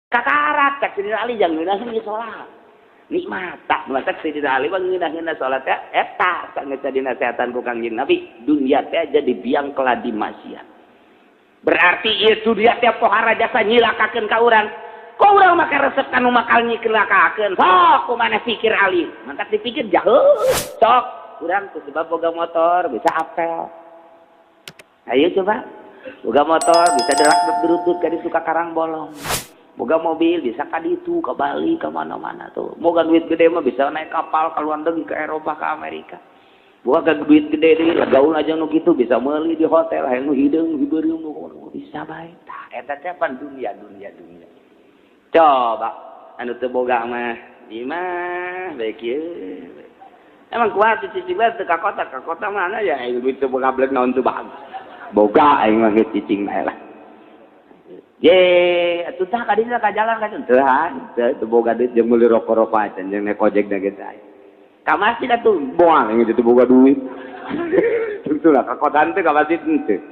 Kakarak cak Sidina Ali jang ngeunaheun ge salat. Nikmat tak matak Sidina Ali mah ngeunah-ngeunah salat teh eta sanggeus dinasehatan ku Kangjeng Nabi, dunia teh jadi biang keladi maksiat. Berarti ieu dunia teh pohara jasa nyilakakeun ka urang. Kok urang make resep kanu makal nyilakakeun? Sok kumaha pikir Ali? Mantak dipikir jauh. Sok urang ku sebab boga motor bisa apel. Ayo coba. Boga motor bisa derak berutut ka ditu ka Karang Bolong. Boga mobil bisa ka ditu, ka Bali, ka mana-mana tuh. Boga duit gede mah bisa naik kapal ka luar negeri, ke Eropa, ke Amerika. Boga duit gede deui, gaul aja nu kitu bisa meuli di hotel, hayang nu hideung, hibeureum nu bisa bae. Tah eta teh pan dunia, dunia, dunia. Coba anu teu boga mah ieu mah bae kieu. Emang kuat cicing bae teu ka kota mana ya duit teu boga blek naon teu bagus. Boga aing mah geus cicing bae lah. Ye, atuh tah ka dieu ka jalan ka teu teu boga duit jeung meuli rokok-rokok acan jeung naik ojek da ge teh. Ka masjid atuh moal aing teu boga duit. Tentu lah ka kota teh ka masjid henteu.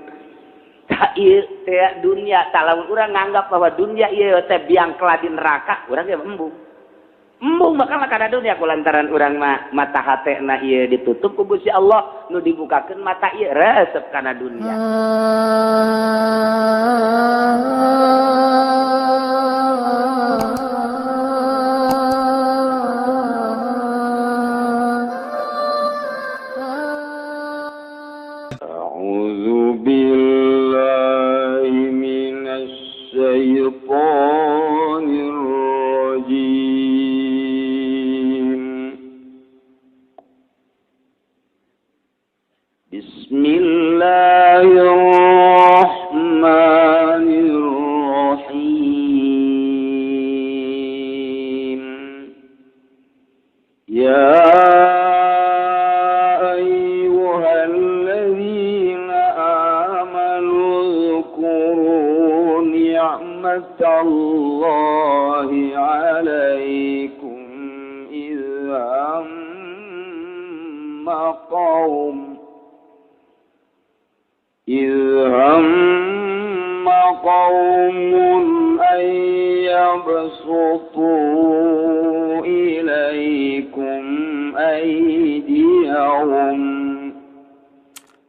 Tah ieu teh dunia tah lamun urang nganggap bahwa dunia ieu teh biang keladi neraka, urang ge embung. Embung bakal kana dunia kulantaran urang mah mata hatena ieu ditutup ku Gusti Allah, nu dibukakeun mata ieu resep kana dunia. A'udzu billahi minasy syaithanir rajim. Bismillahirrahmanirrahim. Ya ayyuhalladzina amanu dzkuru ni'matallahi 'alaikum idh hamma qaumun an yabsutu ilaikum aydiyahum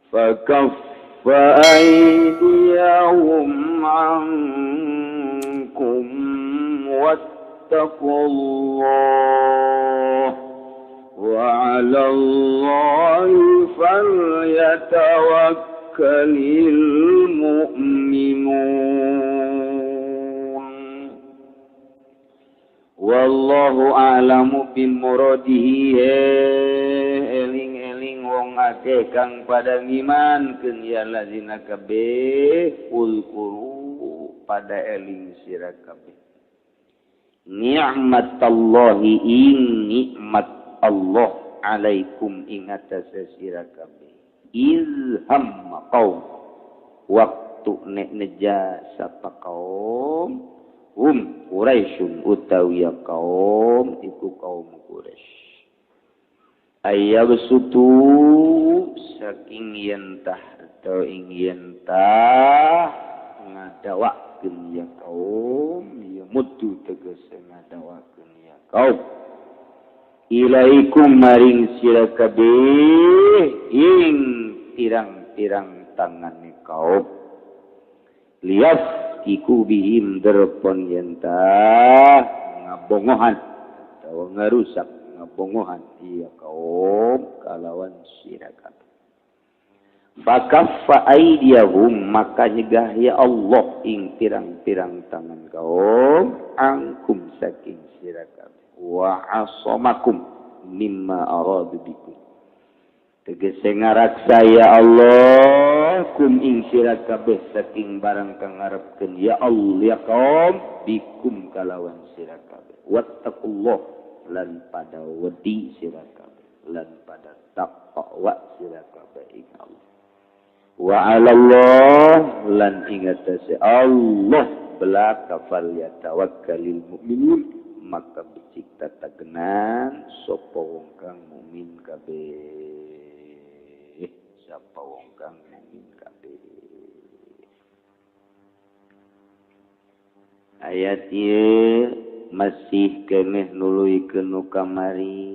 fakaffa aydiyahum ankum wattaqullah wa 'alallahi falyatawakkalil mu'minun. Wallahu a'lamu bimuradihi. Eling-eling wong akeh kang pada ngimankeun ya lazina kabeh ulkuru pada eling sira kabeh ni'matallahi ing nikmat Allah alaikum ing atase sira kabeh izham qaum waktu nek neja sapa kaum hum Quraisyun utawi kaum iku kaum Quraisy ayyabsutu saking yentah atau ing yentah ngadawakeun ya kaum ya mutu tegese ngadawakeun ya kaum ilaikum maring sira kabeh ing pirang-pirang tangane kaum lias iku bihim derpon yentah ngabongohan atau ngarusak ngabongohan iya kaum kalawan sira kabeh fakaffa aydiyahum maka nyegah ya Allah ing pirang-pirang tangan kaum angkum saking sira kabeh wa asamakum mimma aradu bikum tegese ngaraksa ya Allah kum ing sira kabeh saking barang kang ngarepkeun ya Allah ya kaum bikum kalawan sira kabeh wattaqullah lan pada wedi sira kabeh lan pada taqwa sira kabeh ing Allah wa 'alallah lan ing atase Allah belaka falyatawakkalil mu'minun maka becik tatagenan sapa wong kang mukmin kabeh sapa wong kang mukmin kabeh. Ayat ieu masih keneh nuluykeun nu kamari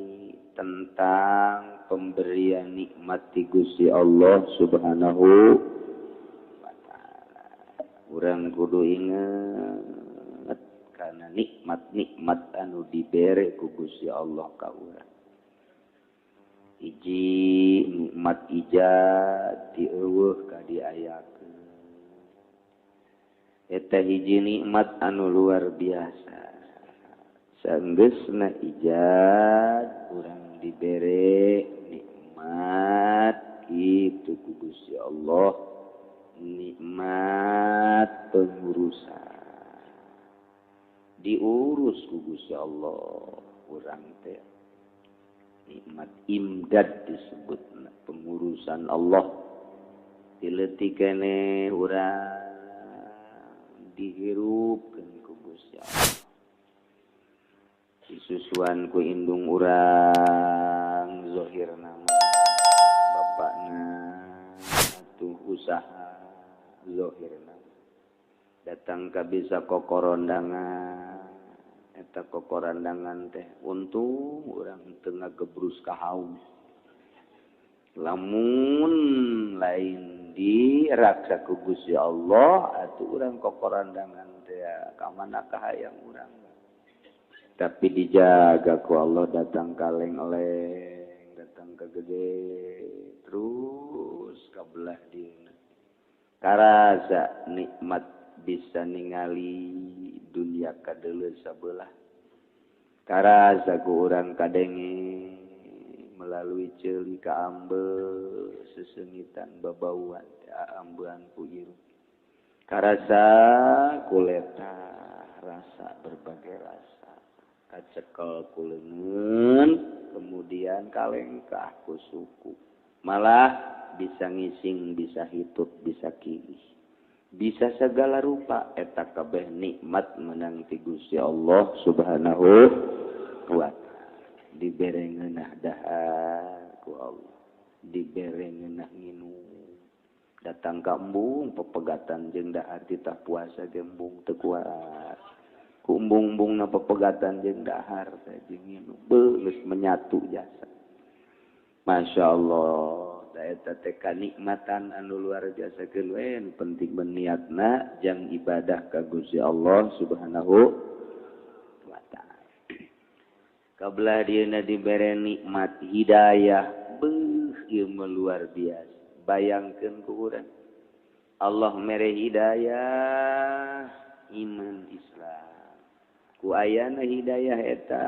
tentang pemberian nikmat ti Gusti Allah Subhanahu wa taala. Urang kudu inget kana nikmat-nikmat anu dibere ku Gusti Allah ka urang. Hiji nikmat ijad ti eueuh ka diayakeun. Eta hiji nikmat anu luar biasa. Sanggeusna ijad urang dibere nikmat kitu ku Gusti Allah, nikmat pengurusan. Diurus ku Gusti Allah urang teh. Nikmat imdad disebut pengurusan Allah. Dileutik keneh urang dihirupkeun ku Gusti Allah. Disusuan ku indung urang zohirna mah bapakna atuh usaha zohirna datang ka bisa kokorondangan. Eta kokorandangan teh untung urang teu ngagebrus ka haus. Lamun lain diraksa ku Gusti Allah atuh urang kokorandangan teh ka mana kahayang urang. Tapi dijaga ku Allah datang ka leng-leng, datang ka gede, terus ka belah dieuna. Karasa nikmat bisa ningali dunia kadeuleu sabelah. Karasa ku urang kadenge melalui ceuli ka ambe sesengitan babauan ambean ku irung. Karasa ku letah rasa berbagai rasa. Kacekel ku leungeun, kemudian kalengkah ku suku. Malah bisa ngising, bisa hitut, bisa kiih. Bisa segala rupa eta kabeh nikmat menang ti Gusti Allah Subhanahu wa taala. Dibere ngeunah dahar ku Allah, dibere ngeunah nginum. Datang ka embung pepegatan jeung dahar titah puasa ge embung teu kuat. Ku embung-embungna pepegatan jeung dahar teh jeung nginum beuh geus menyatu jasa. Masya Allah. Eta teh kanikmatan anu luar biasa keun we penting niatna jang ibadah ka Gusti Allah Subhanahu wa taala. Kabelah dieuna dibere nikmat hidayah beuh ieu mah luar biasa. Bayangkeun ku urang Allah mere hidayah iman Islam. Ku ayana hidayah eta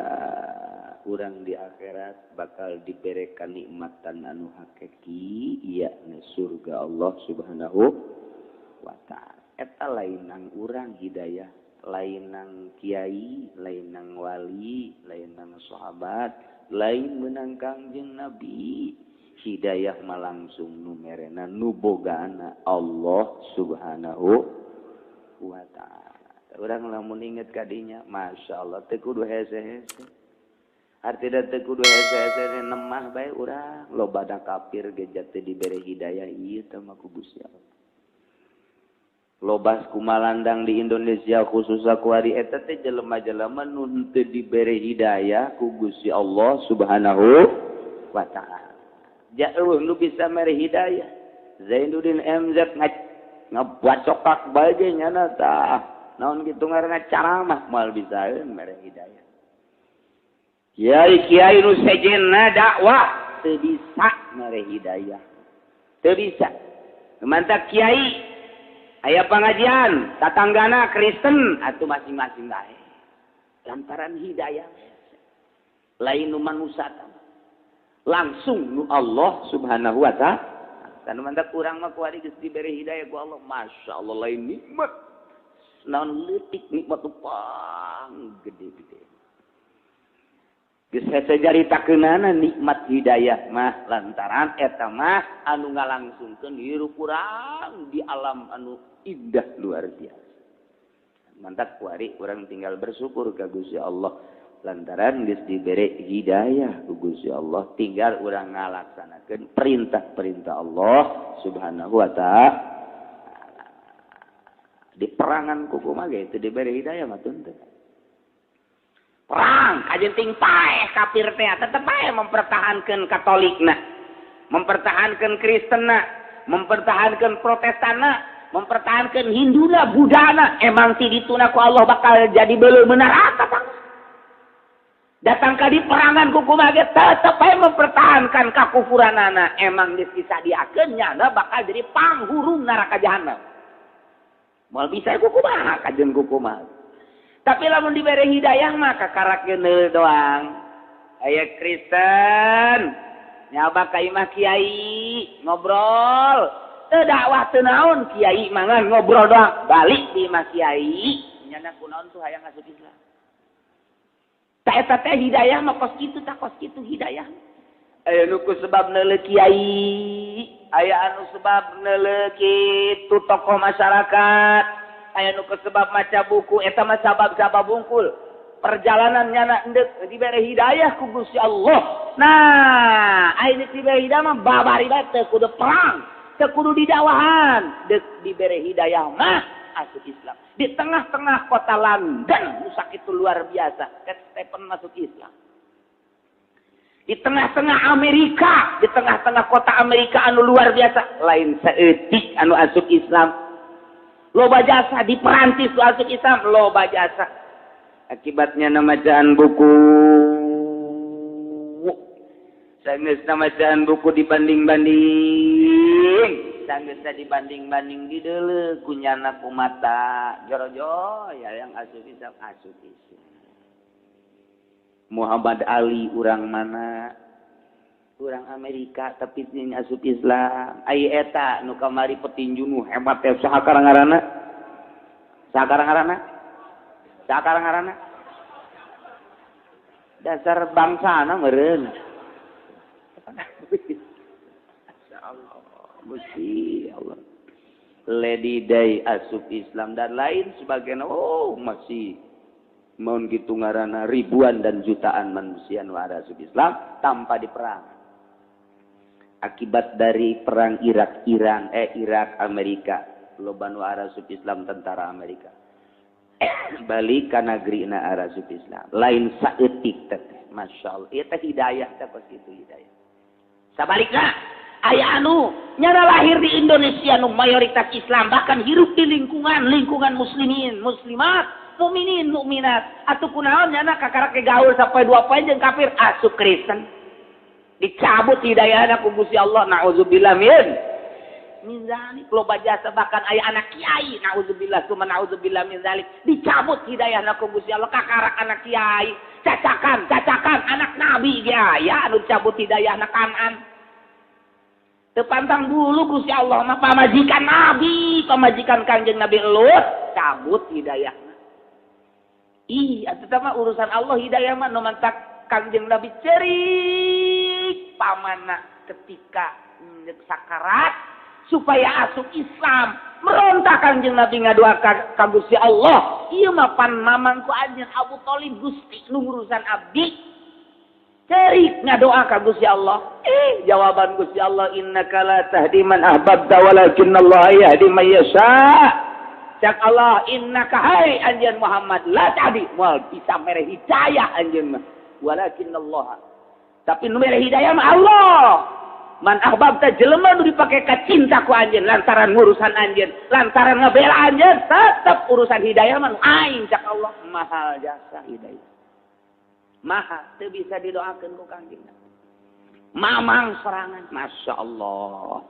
urang di akhirat bakal diberi kenikmatan anu hakiki yakni surga Allah Subhanahu wa taala. Eta lain nang urang hidayah, lain nang kiai, lain nang wali, lain nang sahabat, lain menang Kangjeng Nabi. Hidayah mah langsung nu merena nu bogana Allah Subhanahu wa taala. Urang lamun inget kadinya, Masya Allah teu kudu hese-hese. Artina teu kudu hese-hese nemah bae urang loba da kafir ge jate dibere hidayah ieu teh mah ku Gusti Allah. Lobas kumalandang di Indonesia khususna ku ari eta teh jelema-jelema nu henteu dibere hidayah ku Gusti Allah Subhanahu wa taala. Jauh nu bisa mere hidayah. Zainuddin MZ ngabacokak bae ge nyana tah. Naon kitu ngaranna caramah moal bisaeun mere hidayah. Kiai-kiai nu sejenna dakwah teu bisa mere hidayah. Teu bisa. Mantap kiai aya pengajian, tatanggana Kristen atuh masing-masing bae. Lantaran hidayah lain nu manusia langsung nu Allah Subhanahu wa taala. Dan mantap urang mah ku ari geus dibere hidayah ku Allah, Masya Allah lain nikmat. Naon leutik nikmat pang gede-gede. Geus hese caritakeunana nikmat hidayah mah lantaran eta mah anu ngalangsungkeun hirup urang di alam anu indah luar biasa. Mantap kuari urang tinggal bersyukur ka Gusti Allah lantaran geus dibere hidayah ku Gusti Allah, tinggal urang ngalaksanakeun perintah-perintah Allah Subhanahu wa taala. Di perangan kukumaha ge teu dibere hidayah mah tuntut. Perang kajenting paeh kafir teh tetep bae mempertahankan Katolikna, mempertahankan Kristenna, mempertahankan Protestanna, mempertahankan Hinduna, Buddhana. Emang ti dituna ku Allah bakal jadi beuleuh neraka tang. Datang ka di perangan kukumaha ge tetep bae mempertahankan kakufuranana. Emang geus disadiakeun nyana bakal jadi panghurung neraka jahanam. Moal bisa kukumaha kajeun kukumaha. Tapi lamun dibere hidayah mah kakarak geuneuh doang. Aya Kristen nyaba ka imah kiai ngobrol, teu dakwah teu naon kiai mangan ngobrol doang, balik di imah kiai nyana kunaon tuh hayang asup Islam. Ta eta teh hidayah mah kos kitu tah kos kitu hidayah. Aya nu ku sebab neuleuh kiai, aya anu sebab neuleuh kitu tokoh masyarakat, aya nu sebab maca buku, eta mah sabab-sabab bungkul. Perjalanan nyana endek dibere hidayah ku Gusti Allah. Nah, aya dibere hidayah mah babari bae teu kudu perang, teu kudu didakwahan, deuk dibere hidayah mah asup Islam. Di tengah-tengah kota London, nu sakitu luar biasa, Ted Stephen masuk Islam. Di tengah-tengah Amerika, di tengah-tengah kota Amerika anu luar biasa, lain saeutik anu asup Islam. Loba jasa di Perancis nu asup Islam, loba jasa. Akibatnya namajaan buku. Sanggeus namajaan buku dibanding-banding. Sanggeus dibanding-banding di deuleu ku nyana ku mata. Jorojo ya yang asup Islam, asup Islam. Muhammad Ali urang mana? Urang Amerika tapi nya asup Islam. Ai eta nu kamari petinju nu hebat teh saha ngaranna? Saha ngaranna? Saha ngaranna? Dasar bangsana meureun. Masyaallah, Gusti Allah. Lady Di asup Islam dan lain sebagainya. Oh, masih mun kitu ngaranna ribuan dan jutaan manusia nu asup Islam tanpa diperang. Akibat dari perang Irak Iran Irak Amerika, loba nu asup Islam tentara Amerika. Balik ka nagrina asup Islam. Lain saeutik teh, masyaallah. Ieu teh hidayah teh kos kitu hidayah. Sabalikna aya anu nyana lahir di Indonesia nu mayoritas Islam, bahkan hirup di lingkungan lingkungan muslimin, muslimat, mukminin, mukminat. Atuh kunaon nyana kakarak gaul sampai dua poe jeung kafir asup Kristen. Dicabut hidayahna ku Gusti Allah, naudzubillah min zalik. Loba jasa bahkan aya anak kiai, naudzubillah summa naudzubillah min zalik. Dicabut hidayahna ku Gusti Allah kakarak anak kiai, cacakan, cacakan anak nabi ge aya anu cabut hidayahna kanan. Teu pantang bulu Gusti Allah mah pamajikan nabi, pamajikan Kanjeng Nabi Lut cabut hidayahna. Ih, atuh mah urusan Allah hidayah mah nu mantak Kanjeng Nabi cerik pamana ketika sakarat supaya asup Islam, meronta Kanjeng Nabi ngadua ka Gusti Allah. Ieu mah pan mamang ku anjeun Abu Thalib Gusti nu ngurusan abdi. Cerik ngadoa ka Gusti Allah. Jawaban Gusti Allah, innaka la tahdi man ahbabta walakinnallaha yahdi man yasha. Cak Allah, innaka hai anjeun Muhammad la tahdi, moal bisa mere hidayah anjeun mah, walakinnallaha, tapi nu mere hidayah mah Allah. Man ahbabta jelema nu dipake ka cinta ku anjeun lantaran ngurusan anjeun, lantaran ngabela anjeun, tetep urusan hidayah mah aing cak Allah. Mahal jasa hidayah. Maha teu bisa didoakeun ku Kangjeng Nabi. Mamang sorangan, Masya Allah.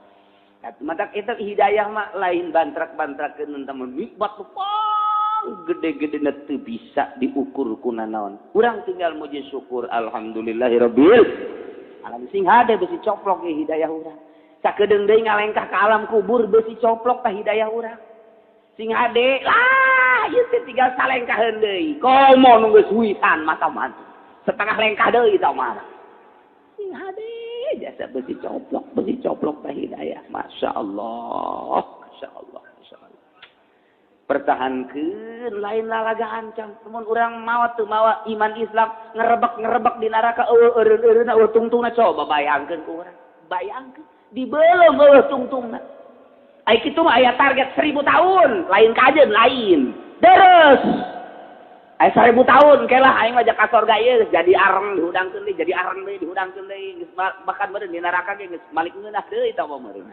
Mata kita hidayah mah lain bantrak-bantrakeun temen nikmat pang gede-gede teu bisa diukur ku nanaon. Urang tinggal muji syukur alhamdulillahirabbil alamin. Sing hade besi coplok ge hidayah urang. Sakedeung deui ngalengkah ka alam kubur besi coplok tah hidayah urang. Sing hade lah ieu teh tinggal salengkaheun deui. Komo nu geus huisan mata mati. Setengah lengkah deui tah mah. Sing hade jasa besi coplok tah hidayah. Masya Allah, Masya Allah, Masya Allah. Pertahankeun lain lalaga ancam. Mun urang mawa teu mawa iman Islam ngerebek-ngerebek di neraka eueuh eureun-eureunna eueuh tungtungna, coba bayangkeun ku urang. Bayangkeun dibeuleum eueuh tungtungna. Ai kitu mah aya target 1000 tahun, lain kajen lain. Deres. Aya 1000 tahun kelah aing mah ka sorga ieu jadi areng dihudangkeun deui, jadi areng deui dihudangkeun deui, geus bahkan meureun di neraka ge geus malik ngeunah deui tah mah meureun.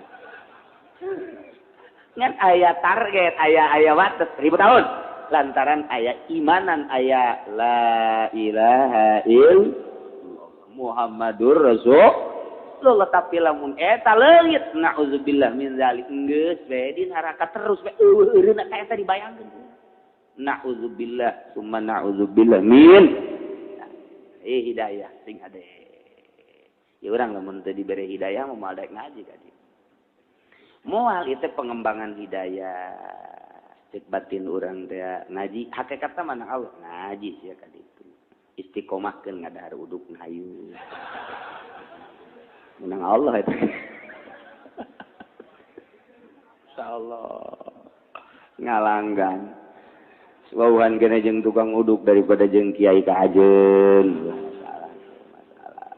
Ngan aya target, aya wates 1000 tahun. Lantaran aya imanan aya la ilaha illallah Muhammadur Rasulullah tapi lamun eta leungit naudzubillah min zalik geus we di neraka terus we eueuh eureunna ka eta dibayangkeun. Na'udzubillah summa na'udzubillah min hidayah sing hade ya urang lamun teu dibere hidayah moal daek ngaji ka dieu moal ieu teh pengembangan hidayah cek batin urang teh ngaji hakikatna mana Allah ngaji sia ka ditu istiqomahkeun ngadahar uduk hayu menang Allah eta insyaallah ngalanggan wauhan kena jeung tukang uduk daripada jeung kiai ka ajeun. Masalah, masalah.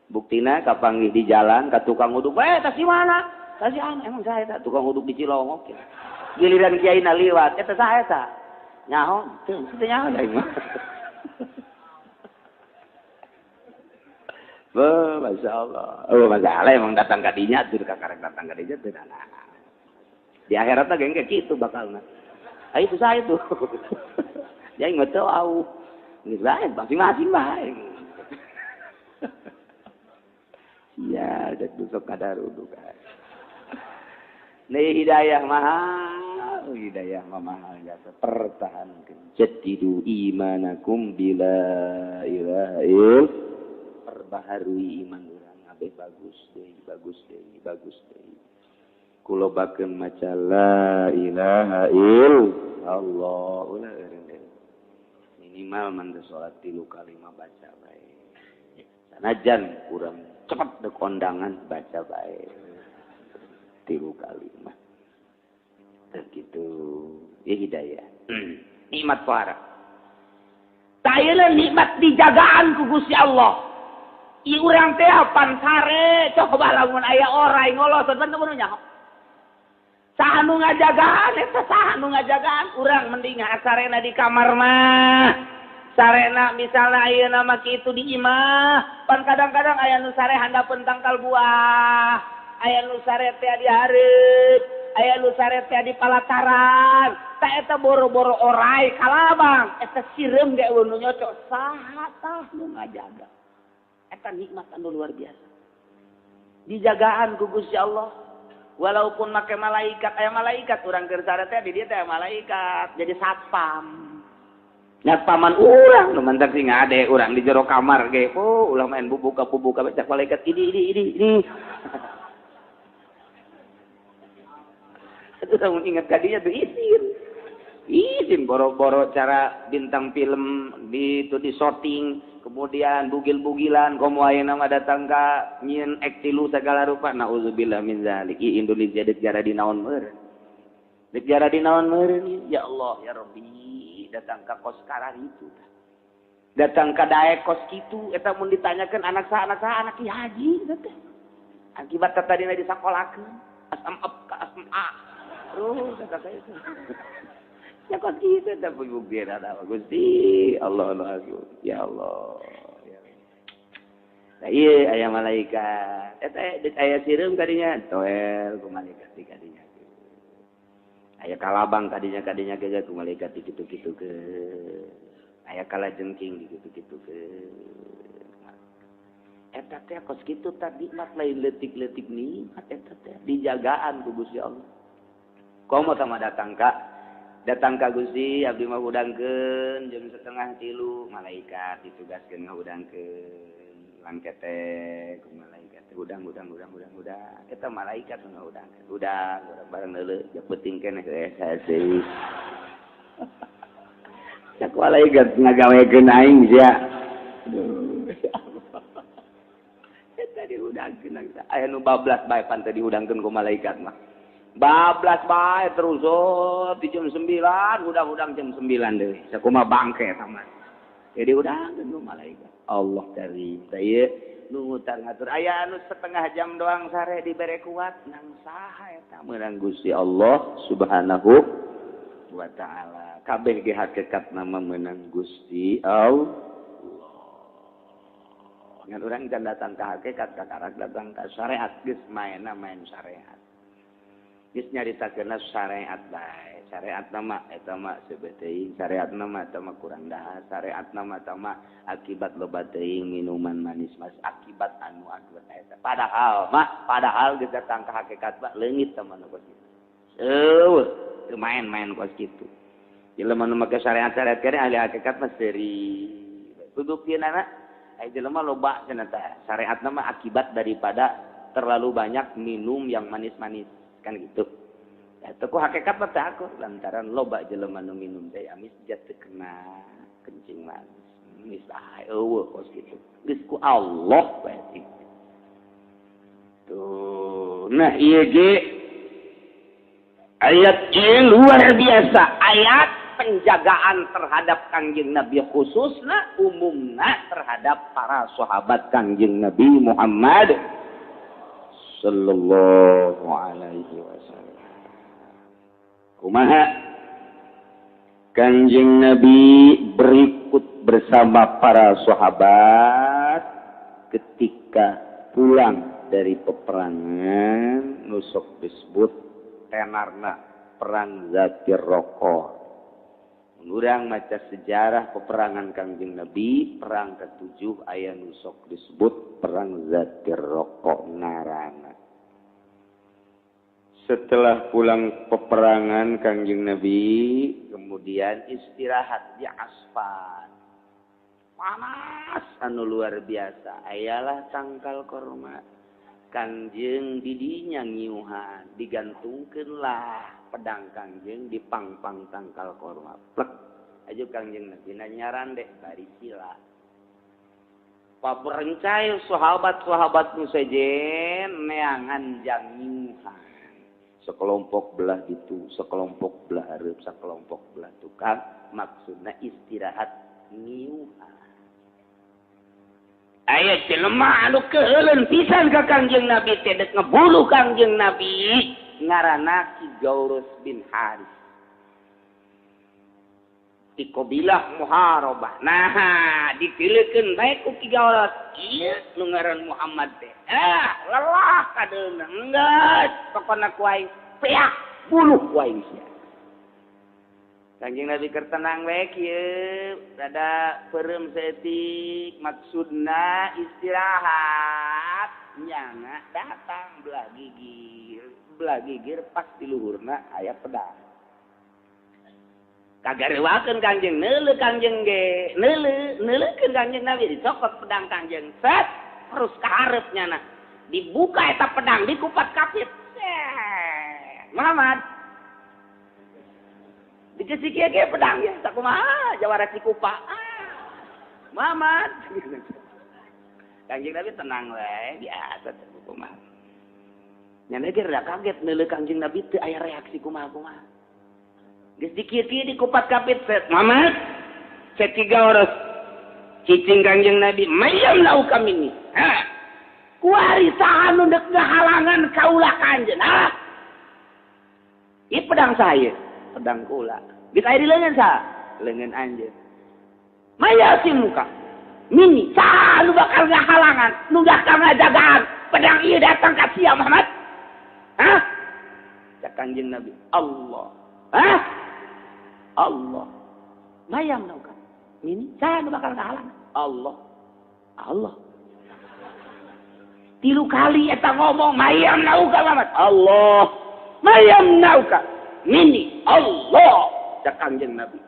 Buktina kapanggih di jalan ka tukang uduk, "Eh, tas di mana?" "Tas di ana." "Emang saha eta tukang uduk di Cilongok." Giliran kiai na liwat, "Eta saha eta?" "Nyaho, teu, teu nyaho aing mah." Wah, masyaallah. Oh, masalah emang datang ka dinya tuh kakarek datang ka dinya teu nanaon. Di akhiratnya geng kayak gitu bakalna. Ah itu saya tuh. Yang nggak tahu au. Geus bae masing-masing bae. Ya, dek besok kadar uduk. Nih hidayah mahal, hidayah mah mahal jasa pertahankan. Jaddidu imanakum bila ilaha ill. Perbaharui iman urang abeh bagus deui, bagus deui, bagus deui. Kulo bakeun maca la ilaha illallah ulah eureun deui. Minimal man teh salat 3 kali mah baca bae. Sanajan kurang cepet dek kondangan baca bae. 3 kali mah. Teu kitu ieu hidayah. Nikmat pohara. Tayeuna nikmat dijagaan ku Gusti Allah. Ieu urang teh pan sare coba lamun aya orai ngolotot pan teu nyaho. Saha nu ngajagaan eta saha nu ngajagaan urang mending sarena di kamar mah. Sarena misalna ayeuna mah kitu di imah, pan kadang-kadang aya nu sare handapeun tangkal buah, aya nu sare teh di hareup, aya nu sare teh di palataran. Ta eta boro-boro orai kalabang, eta sireum ge eueuh nu nyocok saha tah nu ngajaga. Eta nikmat anu luar biasa. Dijagaan ku Gusti Allah. Walaupun make malaikat, aya malaikat urang keur sare teh di dieu teh malaikat, jadi satpam. Satpaman urang nu mantak sing ngade urang di jero kamar ge. Oh, ulah main bubuka-bubuka cak malaikat ini ini ini ini. Atuh lamun ingat ka dinya tuh izin. Izin boro-boro cara bintang film di itu di shooting, kemudian bugil-bugilan komo ayeuna mah datang ka nyieun ek tilu segala rupa naudzubillah min zalik. I Indonesia deuk jara di naon meureun. Deuk jara di naon meureun ya Allah ya Rabbi datang ka kos karar itu. Datang ka daek kos kitu eta mun ditanyakeun anak saha anak ki haji teh. Akibat tadina disakolakeun asam ka asam a. Terus eta ka itu. Ya kok gitu tapi bukti ada Gusti Allah Allah ya Allah. Nah iya aya malaikat eta deuk aya sireum kadinya toel ku malaikat di kadinya. Aya kalabang kadinya kadinya ge ku malaikat di kitu-kitu ke. Aya kalajengking di kitu-kitu ke. Eta teh kos kitu tadi nikmat lain leutik-leutik nikmat eta teh dijagaan ku Gusti Allah. Komo sama datang ka datang ka Gusti abdi mah hudangkeun jam 2:30 malaikat ditugaskeun ngahudangkeun langkete ku malaikat hudang hudang hudang hudang hudang eta malaikat nu ngahudangkeun hudang urang bareng leuleuh ja peuting keneh hese cak malaikat ngagawekeun aing sia aduh eta dihudangkeun aya nu bablas bae pan teh dihudangkeun ku malaikat mah bablas bae terus oh, di jam 9 hudang-hudang jam 9 deui sakumaha bangke sama jadi hudangkeun ku malaikat Allah karim teh Nu ngutar ngatur aya anu setengah jam doang sare dibere kuat nang saha eta meunang Gusti Allah Subhanahu wa taala. Kabeh ge hakikat nama meunang Gusti Allah. Ngan urang can datang ka hakikat kakarak datang ka syariat geus maenna main syariat. Geus nyaritakeunna syariat bae. Syariat nama eta mah seubeuh teuing, syariat nama eta mah kurang dahar, syariat nama eta mah akibat loba teuing minuman manis mas akibat anu akibat eta. Padahal mah padahal geus datang ka hakikat mah leungit teh mah nu kos kitu. Eueuh, teu main-main kos kitu. Jelema nu make syariat-syariat kene ahli hakikat mah seuri. Buktianana ai jelema loba cenah teh syariat nama akibat daripada terlalu banyak minum yang manis-manis kan gitu. Ya teu ku hakikat mah teh aku lantaran loba jelema nu minum teh amis jat teu kena kencing manis. Geus bae eueuh kos kitu. Geus ku Allah bae kitu. Tuh, nah ieu ge ayat ieu luar biasa, ayat penjagaan terhadap Kangjeng Nabi khususna umumna terhadap para sahabat Kangjeng Nabi Muhammad sallallahu alaihi wasallam. Kumaha Kangjeng Nabi berikut bersama para sahabat ketika pulang dari peperangan nusok disebut tenarna perang Zatir Roko. Urang maca sejarah peperangan Kangjeng Nabi, perang ketujuh aya nu sok disebut perang Zatir Roko ngaranna. Setelah pulang peperangan Kangjeng Nabi, kemudian istirahat di Asfan. Panas anu luar biasa, ayalah tangkal korma. Kangjeng didinya ngiuhan, digantungkeunlah pedang Kangjeng di pangpang tangkal korma. Plek aju Kangjeng Nabi nyarande bari sila. Paberencai sahabat-sahabat nu sejen neangan jang ngiuhan. Sekelompok belah ditu, sekelompok belah hareup, sekelompok belah tukang, maksudna istirahat ngiuhan. Aya jelema anu keuheuleun pisan ka Kangjeng Nabi teh dek ngebuluh Kangjeng Nabi ngaranna Ki Gaurus bin Haris. Di qabilah Muharabah. Nah, dipilihkeun bae ku Ki Gaurus. Ieu nu ngaran Muhammad teh. Ah, lelah kadeuna. Enggeus, pokona ku aing peak buluh ku aing sia. Kangjeng Nabi keur tenang we kieu, rada peureum saeutik, maksudna istirahat. Nyana datang belah gigir. Belah gigir pas di luhurna aya pedang. Kagarewakeun Kangjeng, neuleuh Kangjeng ge, neuleuh, neuleukeun Kangjeng Nabi dicokot pedang Kangjeng. Set, terus ka hareup nyana. Dibuka eta pedang, dikupat kapit. Muhammad. Dikasih kieu ge pedang ya, sakumaha jawara Cikupa. Muhammad. Kangjeng Nabi tenang we, biasa teh kumaha. Nyana ge rada kaget neuleuh Kangjeng Nabi teu aya reaksi kumaha-kumaha. Geus dikieu-kieu dikupat kapit set. Muhammad, set tiga oros. Cicing Kangjeng Nabi, mayam lau kami ni. Ha. Kuari saha nu deuk ngahalangan kaula ka anjeun? Ha. Ieu pedang saya, pedang kula. Geus aya di leungeun saha? Leungeun anjeun. Mayasin muka. Mini saha nu bakal ngahalangan, nu bakal ngajagaan pedang ieu datang ka sia Muhammad? Hah? Cak Kangjeng Nabi, Allah. Hah? Allah. Mayam nauka. Mini saha nu bakal ngahalangan? Allah. Allah. Tilu kali eta ngomong mayam nauka Muhammad. Allah. Mayam nauka. Mini Allah. Cak Kangjeng Nabi.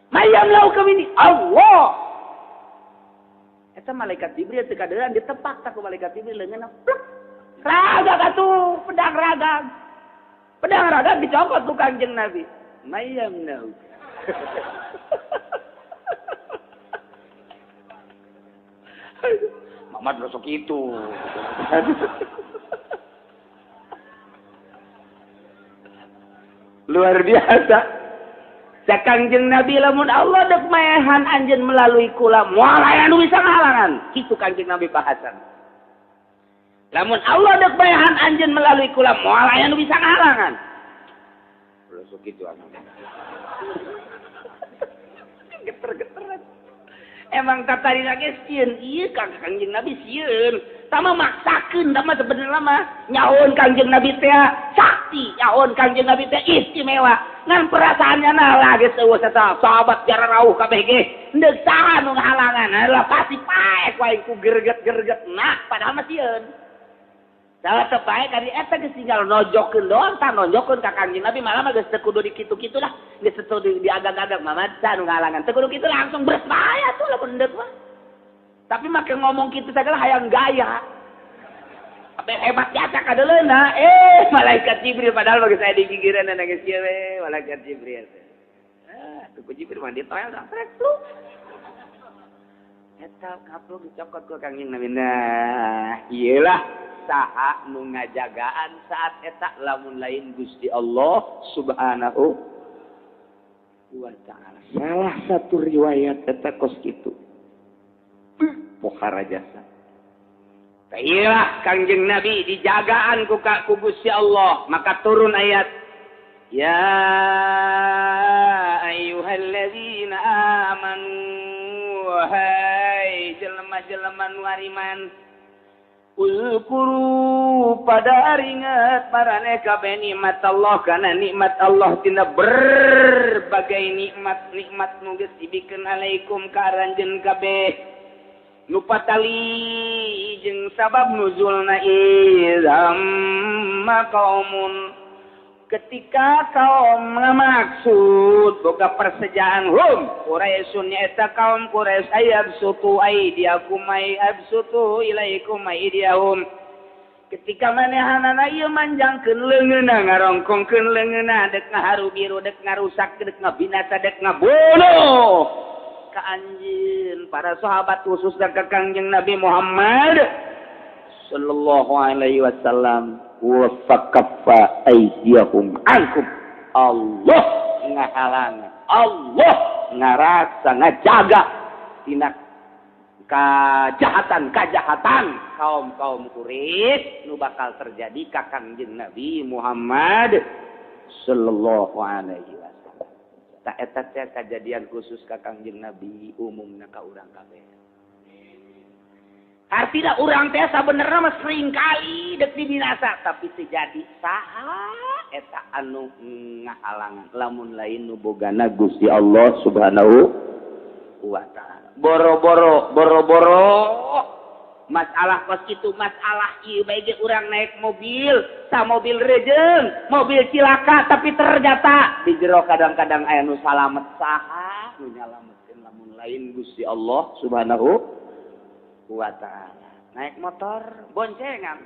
Mayam lauka mini Allah. Eta malaikat Jibril teu kaderan ditepak tak ku malaikat Jibril leungeunna plek. Ragag atuh pedang ragag. Pedang ragag dicokot ku Kangjeng Nabi. Mayam nauka. Muhammad besok itu. Luar biasa. Cak Kangjeng Nabi lamun Allah dek maehan anjeun melalui kula moal aya nu bisa ngahalangan. Kitu Kangjeng Nabi bahasan. Lamun Allah dek bayahan anjeun melalui kula moal aya nu bisa ngahalangan. Ulah sok kitu anu. Geter-geteran. Emang tatari lagi sieun ieu Kang Kangjeng Nabi sieun. Tama maksakeun tama sebenarnya mah nyahoan Kangjeng Nabi teh sakti, nyahoan Kangjeng Nabi teh istimewa. Ngan perasaannya nah lagi eueuh sahabat jara rauh kabeh ge. Endek saha nu ngahalangan? Lah pasti paek wae ku gerget-gerget nah padahal mah sieun. Salah teu paek kali eta geus tinggal nonjokeun doang tah nonjokeun ka Kangjeng Nabi malah mah geus teu kudu dikitu-kitu lah. Geus teu diagag-agag mah saha nu ngahalangan. Teu kudu kitu langsung beres bae atuh lamun endek mah. Tapi make ngomong kitu sagala hayang gaya. Apa hebat jasa kadeuleuna malaikat Jibril padahal bagi saya di gigireun geus ieu we malaikat Jibril. Ah, tuh ku Jibril mah ditoel trek lu. Eta kaplok dicokot ku Kangjeng Nabi. Nah, ieulah saha nu ngajagaan saat eta lamun lain Gusti Allah Subhanahu wa ta'ala. Salah satu riwayat eta kos kitu. Pohara jasa. Iyalah Kangjeng Nabi dijagaan ku Gusti Allah, maka turun ayat ya ayyuhalladzina amanu wahai jelema-jelema nu ariman uzkuru pada ingat maraneh kabeh nikmat Allah kana nikmat Allah tina berbagai nikmat-nikmat nu geus dibikeun alaikum ka aranjeun kabeh nu patali jeung sabab nuzulna izam qaumun ketika kaum ngamaksud boga persejaan hum Quraisyun eta kaum Quraisy ayab sutu aidiakum ayab sutu ilaikum aidiahum ketika manehanana ieu manjangkeun leungeunna ngarongkongkeun leungeunna dek ngaharu biru dek ngarusak dek ngabinasa dek ngabunuh ka anjeun para sahabat khususna ka Kangjeng Nabi Muhammad sallallahu alaihi wasallam wa fakaffa aydiyahum ankum. Allah ngahalangan, Allah ngarasa ngajaga tina kajahatan-kajahatan kaum-kaum Quraisy nu bakal terjadi ka Kangjeng Nabi Muhammad sallallahu alaihi wasallam. Tak eta teh kajadian khusus ka Kangjeng Nabi, umumna ka urang kabeh. Artinya urang teh sabenerna mah sering kali dek dibinasa tapi teu jadi saha eta anu ngahalangan lamun lain nu bogana Gusti Allah Subhanahu wa ta'ala. Boro-boro boro-boro masalah kos kitu masalah ieu bae ge urang naik mobil, sa mobil rejeng, mobil cilaka tapi ternyata di jero kadang-kadang aya nu salamet saha nu nyalametkeun lamun lain Gusti Allah Subhanahu wa ta'ala. Naik motor boncengan,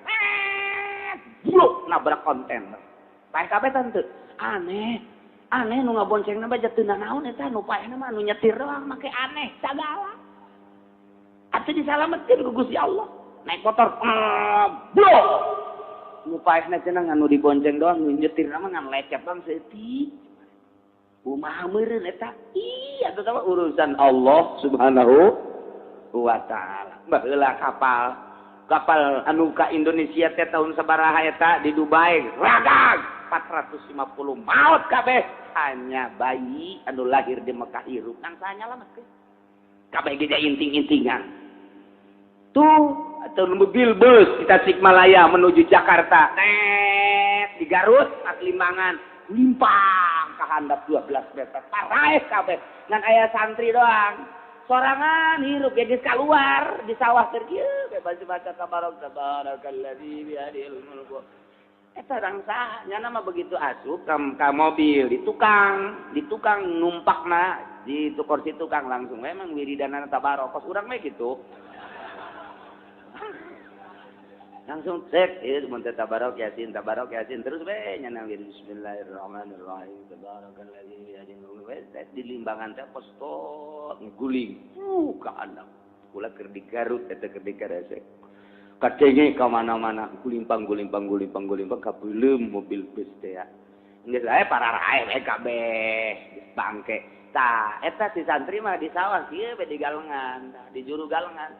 bluk nabrak kontainer. Paeh kabeh tante. Aneh. Aneh nu ngaboncengna bae teu nanaon eta nu paehna mah nu nyetir doang make aneh sagala. Atuh disalametkeun ku Gusti Allah. Naik motor, blok. Nu paehna cenah nu dibonceng doang, nu nyetir mah ngan lecet doang saeutik. Kumaha meureun eta? Ih, atuh mah urusan Allah Subhanahu wa ta'ala. Baheula kapal anu ka Indonesia teh tahun sabaraha eta di Dubai ragag 450 maut kabeh, hanya bayi anu lahir di Mekah hirup nang saha nyalametkeun. Kabeh ge inting-intingan. Tuh atau mobil bus di Tasikmalaya menuju Jakarta. Tet di Garut pas limbangan limpang ka handap 12 meter. Paraeh kabeh ngan aya santri doang. Sorangan hirup ya geus kaluar di sawah keur kieu bebas baca tabarok tabarakalladzi biyadihil mulku. Eta rang saha nya mah begitu asup ka mobil di tukang numpakna di kursi tukang langsung memang wiridanana tabarok kos urang mah kitu. Langsung cek ieu mun teh tabarok yasin terus we nya wirid bismillahirrahmanirrahim tabarakalladzi biyadihil mulku di limbangan teh posto nguling ka anak kula keur di Garut eta keur di Karesek kadenge ka mana-mana gulimpang gulimpang gulimpang gulimpang kabeuleum mobil bus teh ya geus aya pararae we kabeh bangke tah eta si santri mah di sawah kieu we di galengan tah di juru galengan.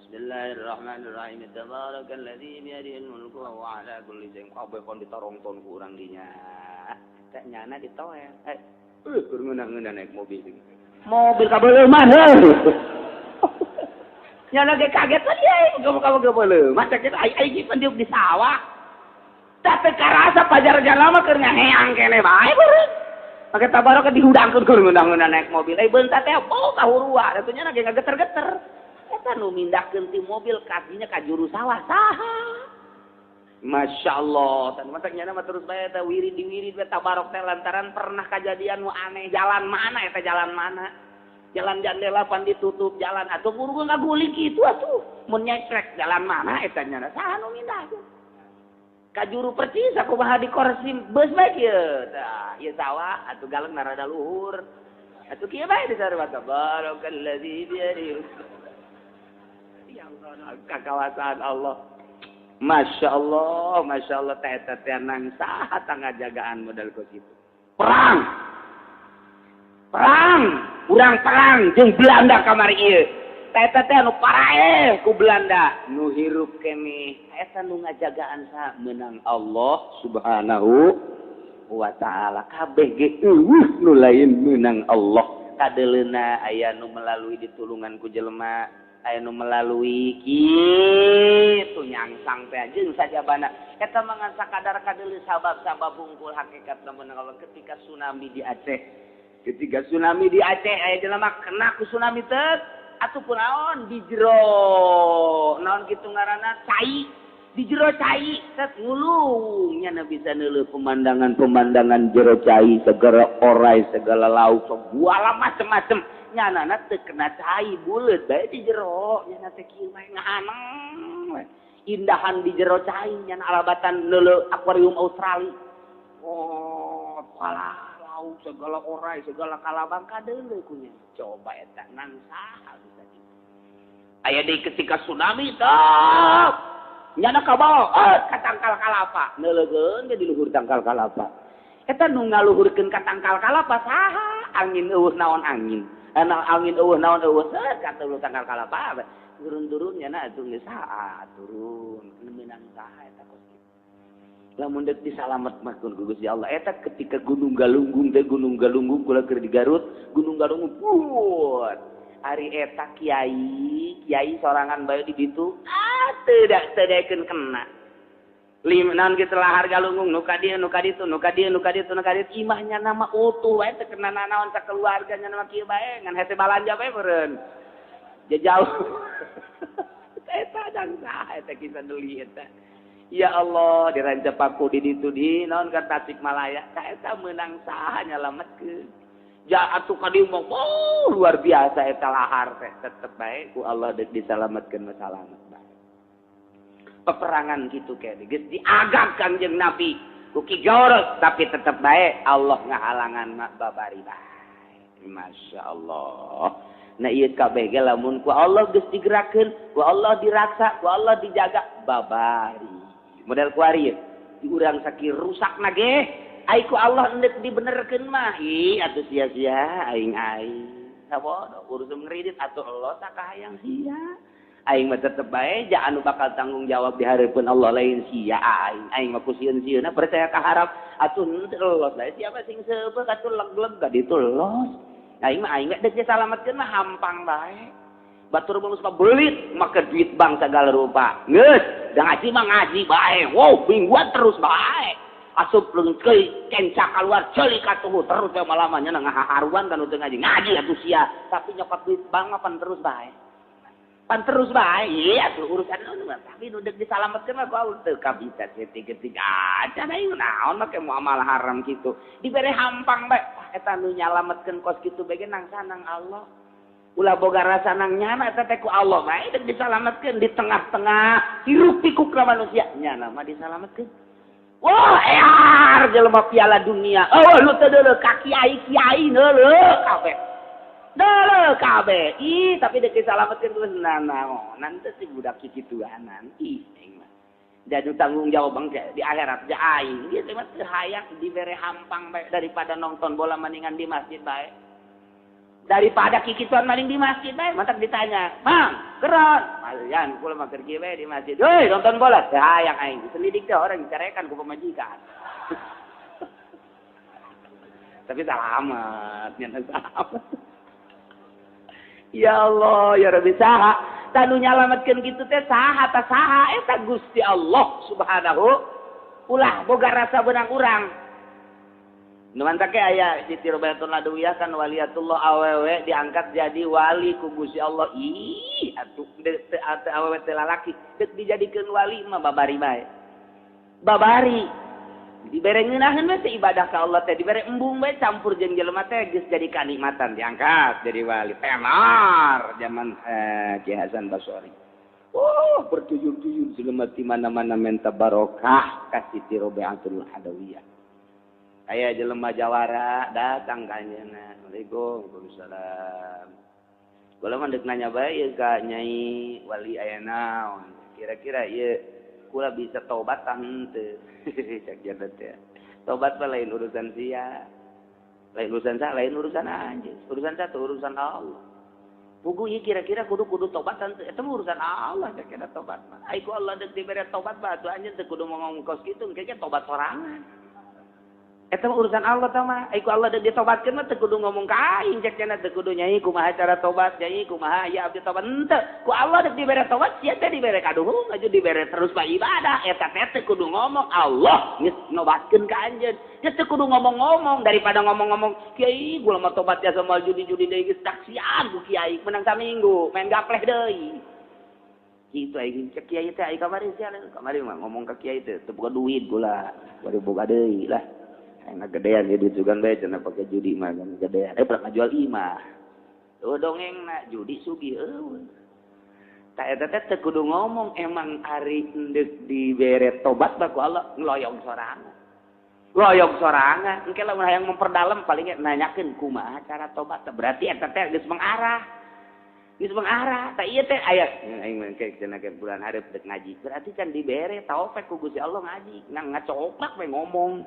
Bismillahirrahmanirrahim. Tabarakalladzi biyadihil mulku wa huwa ala kulli syai'in qadir. Kon ditorongton ku urang dinya. Teh nyana ditoel. Keur ngeunah-ngeunah naik mobil. Mobil kabeuleumah heuh. Nyana ge kaget tadi aing kamu kabeuleumah teh kitu aing pan diuk di sawah. Tah teu karasa pajar jalma keur ngaheang keneh bae beureum. Make tabaraka dihudangkeun keur ngeunah-ngeunah naik mobil. Beunta teh bau kahurua atuh nyana ge ngageter-geter. Eta nu mindahkeun ti mobil kakinya ka juru sawah saha. Masya Allah, tan matak nyana mah terus bae eta wirid diwirid we tabarok teh lantaran pernah kajadian nu aneh. Jalan mana eta jalan mana? Jalan jandela pan ditutup jalan atuh buru ngaguling kitu atuh. Mun nyekrek jalan mana eta nyana saha nu mindahkeun? Ka juru percis kumaha di korsi beus bae kieu. Tah, ieu sawah atuh galeng rada luhur. Atuh kieu bae disarua tabarakalladzi biyadihi. Ya Allah, kekawasan Allah. Masya Allah, Masya Allah, teh teh nang saha tangajagaan modal kos itu. Perang, perang, urang perang jeung Belanda kamari ieu. Teh teh anu paraeh ku Belanda, nu hirup keneh. Eta nu ngajagaan saha meunang Allah Subhanahu wa taala. Kabeh ge eueuh nu lain meunang Allah. Kadeleuna aya nu melalui ditulungan ku jelema. Aya nu melalui kitu nyangsang teh jeung sajabana eta mah ngan sakadar kadeuleu sabab-sabab hungkul hakikat lamun Allah. Ketika tsunami di Aceh, ketika tsunami di Aceh aya jelema kena ku tsunami teh atuh kunaon di jero naon kitu ngaranna cai di jero cai teh ngulung nya bisa neuleuh pemandangan-pemandangan jero cai segala orai segala laut segala macem-macem nyanana teu kena cai buleut bae di jero nyana teh kieu bae ngahaneng we. Indahan di jero cai nyana alabatan neuleuh akuarium Australia. Oh, alah laut segala orai segala kalabang kadeuleuh ku nya. Coba eta nang saha bisa kitu. Aya deui ketika tsunami tah nyana kabawa ka tangkal kalapa neuleukeun ge di luhur tangkal kalapa. Eta nu ngaluhurkeun ka tangkal kalapa saha? Angin eueuh naon angin. Ana angin eueuh naon eueuh seuh ka teu tangkal kalapa turun-turun nyana atuh geus saha turun meunang saha eta kos kitu. Lamun deuk disalamet mah ku Gusti Allah eta ketika Gunung Galunggung teh Gunung Galunggung kula keur di Garut Gunung Galunggung buat ari eta kiai kiai sorangan bae di ditu ah teu daekeun kena naon kitu lahar Galunggung nu ka dieu nu ka ditu nu ka dieu nu ka ditu nu ka ditu imahnya nama utuh wae teu kena nanaon sakeluarga nya nama kieu bae ngan hese balanja bae meureun jauh eta dang saha eta kisah deuli eta. Ya Allah di Rancapaku di ditu di naon ka Tasikmalaya ka eta meunang saha nyalametkeun ja atuh ka dieu mah oh, luar biasa eta lahar teh tetep bae ku Allah deuk disalametkeun mah salamet bae. Peperangan gitu kene geus diagap Kangjeng Nabi ku Ki Jorot tapi tetep bae Allah ngahalangan mah babari bae. Masya Allah. Nah ieu kabeh ge lamun ku Allah geus digerakkeun, ku Allah diraksa, ku Allah dijaga babari. Model kuari di urang sakieu rusakna ge ai ku Allah endek dibenerkeun mah ih atuh sia-sia aing-aing. Sabodo urusan ngridit atuh Allah sakahayang sia. Aing mah tetep bae ja anu bakal tanggung jawab di hareupeun Allah lain sia aing. Aing mah ku sieun-sieunna percaya ka harap atuh henteu los bae siapa sing seubeuh atuh leg-leg ka ditu los. Aing mah aing deuk disalametkeun mah hampang bae. Batur mah geus belit make duit bank sagala rupa. Geus, da ngaji mah ngaji bae. Wow, mingguan terus bae. Asup leungkeun kenca kaluar ceuli katuhu terus bae malamanya ngaharuan kan teu ngaji. Ngaji atuh sia, tapi nyokot duit bank mah pan terus bae. Pan terus bae, iya tuh urusan nu tapi nu deuk disalametkeun mah ku teu kabita ketik-ketik acan aing naon make muamalah haram kitu. Dibere hampang bae, eta nu nyalametkeun kos kitu bae ge nang sanang Allah. Ulah boga rasa nang nyana eta teh ku Allah bae deuk disalametkeun di tengah-tengah hiruk pikuk manusia nyana mah disalametkeun. Wah, ear jelema piala dunia. Oh, lu teu deuleu ka kiai-kiai deuleu kabeh. Deuleu kabeh. Ih, tapi deuk disalametkeun geus nanaonan teh si budak kikituanan. Ih, aing mah. Jadi tanggung jawab bangke di akhirat ja aing. Ieu teh mah teu hayang dibere hampang bae daripada nonton bola mendingan di masjid bae. Daripada kikituan maling di masjid bae, mantak ditanya, "Mang, keron." Malian kula mah keur kieu bae di masjid. "Heuy, nonton bola." Teh hayang aing diselidik teh orang dicarekan ku pamajikan. Tapi salamat, nyana salamat. Ya Allah, ya Rabbi saha tanu nyalametkeun kitu teh saha ta saha eta Gusti Allah Subhanahu ulah boga rasa benang urang. Nu mantak ge aya Siti Robiatul Adawiyah kan waliatullah awewe diangkat jadi wali ku Gusti Allah. Ih, atuh teu awewe teh lalaki deuk dijadikeun wali mah babari bae. Babari dibere ngeunaheun we teh ibadah ka Allah teh dibere embung bae campur jeung jelema teh geus jadi kanikmatan diangkat jadi wali. Tenar zaman Ki Hasan Basori. Oh, bertuyur-tuyur jelema di mana-mana menta barokah ka Siti Robiatul Adawiyah. Aya jelema jawara datang ka anjeunna. Assalamualaikum. Waalaikumsalam. Kula mah deuk nanya bae ieu ka Nyai wali aya naon. Kira-kira ieu kula bisa tobat tah henteu. Cak jadot teh. Tobat mah lain urusan sia. Lain urusan sa, lain urusan anjeun. Urusan satu urusan Allah. Puguh ieu kira-kira kudu tobat henteu. Eta mah urusan Allah cak eta tobat mah. Ai ku Allah deuk dibere tobat mah atuh anjeun teu kudu ngomong kos kitu, engke tobat sorangan. Eta mah urusan Allah tah mah. Ai ku Allah deuk ditobatkeun mah teu kudu ngomong ka aing cek cenah teu kudu nyai kumaha cara tobat, nyai kumaha ya abdi tobat henteu. Ku Allah deuk dibere tobat sia teh dibere kaduhung aju dibere terus bae ibadah. Eta teh teu kudu ngomong Allah geus nobatkeun ka anjeun. Geus teu kudu ngomong-ngomong daripada ngomong-ngomong kiai gua mah tobat jasa moal judi-judi deui geus taksian ku kiai menang saminggu main gapleh deui. Kitu aing cek kiai teh ai kamari sia kamari mah ngomong ka kiai teh teu boga duit gula, bari boga deui lah. Enak gedean ya duit sugan bae cenah pake judi mah kan gedean. Pernah ngajual imah. Eueuh dongeng na judi sugih eueuh. Ta eta teh teu kudu ngomong emang ari endek dibere tobat mah ku Allah ngeloyong sorangan. Loyong sorangan. Engke lamun hayang memperdalam paling nanyakeun kumaha cara tobat. Berarti eta teh geus mengarah. Geus mengarah. Ta ieu teh aya aing mah engke cenah ke bulan hareup deuk ngaji. Berarti kan dibere taufik ku Gusti Allah ngaji. Ngan ngacoplak we ngomong.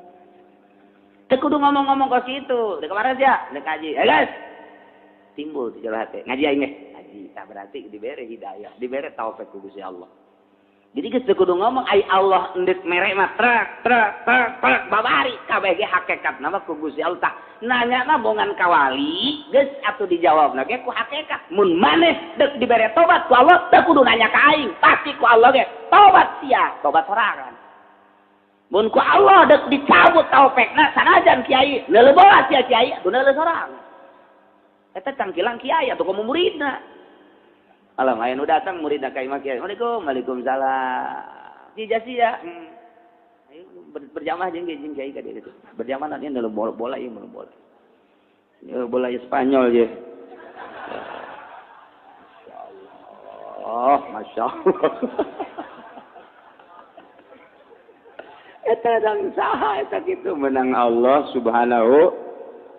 Teu kudu ngomong-ngomong kos kitu. Deuk kemarin sia, deuk ngaji. Eh guys. Timbul di jero hate. Ngaji aing ge. Ngaji. Tah berarti dibere hidayah, dibere taufik ku Gusti Allah. Jadi geus teu kudu ngomong ai Allah endek mere mah trek trek trek trek babari kabeh ge hakikatna mah ku Gusti Allah tah. Nanya mah bongan ka wali, geus atuh dijawabna ge ku hakikat. Mun maneh deuk dibere tobat ku Allah teu kudu nanya ka aing, pasti ku Allah ge tobat sia, tobat sorangan. Mun ku Allah dek dicabut taufekna sanajan kiai leuleuh bola sia kiai atuh leuleuh sorangan. Eta cangkilang kiai atuh komo muridna. Alam aya nu datang muridna ka imah kiai. Assalamualaikum, waalaikumsalam. Jija sia. Ayo berjamaah jeung jeung kiai ka dieu kitu. Berjamaah nanti leuleuh bola bola ieu bola bola. Ieu bola Spanyol ye. Masyaallah, masyaallah. Eta dang saha eta kitu menang Allah Subhanahu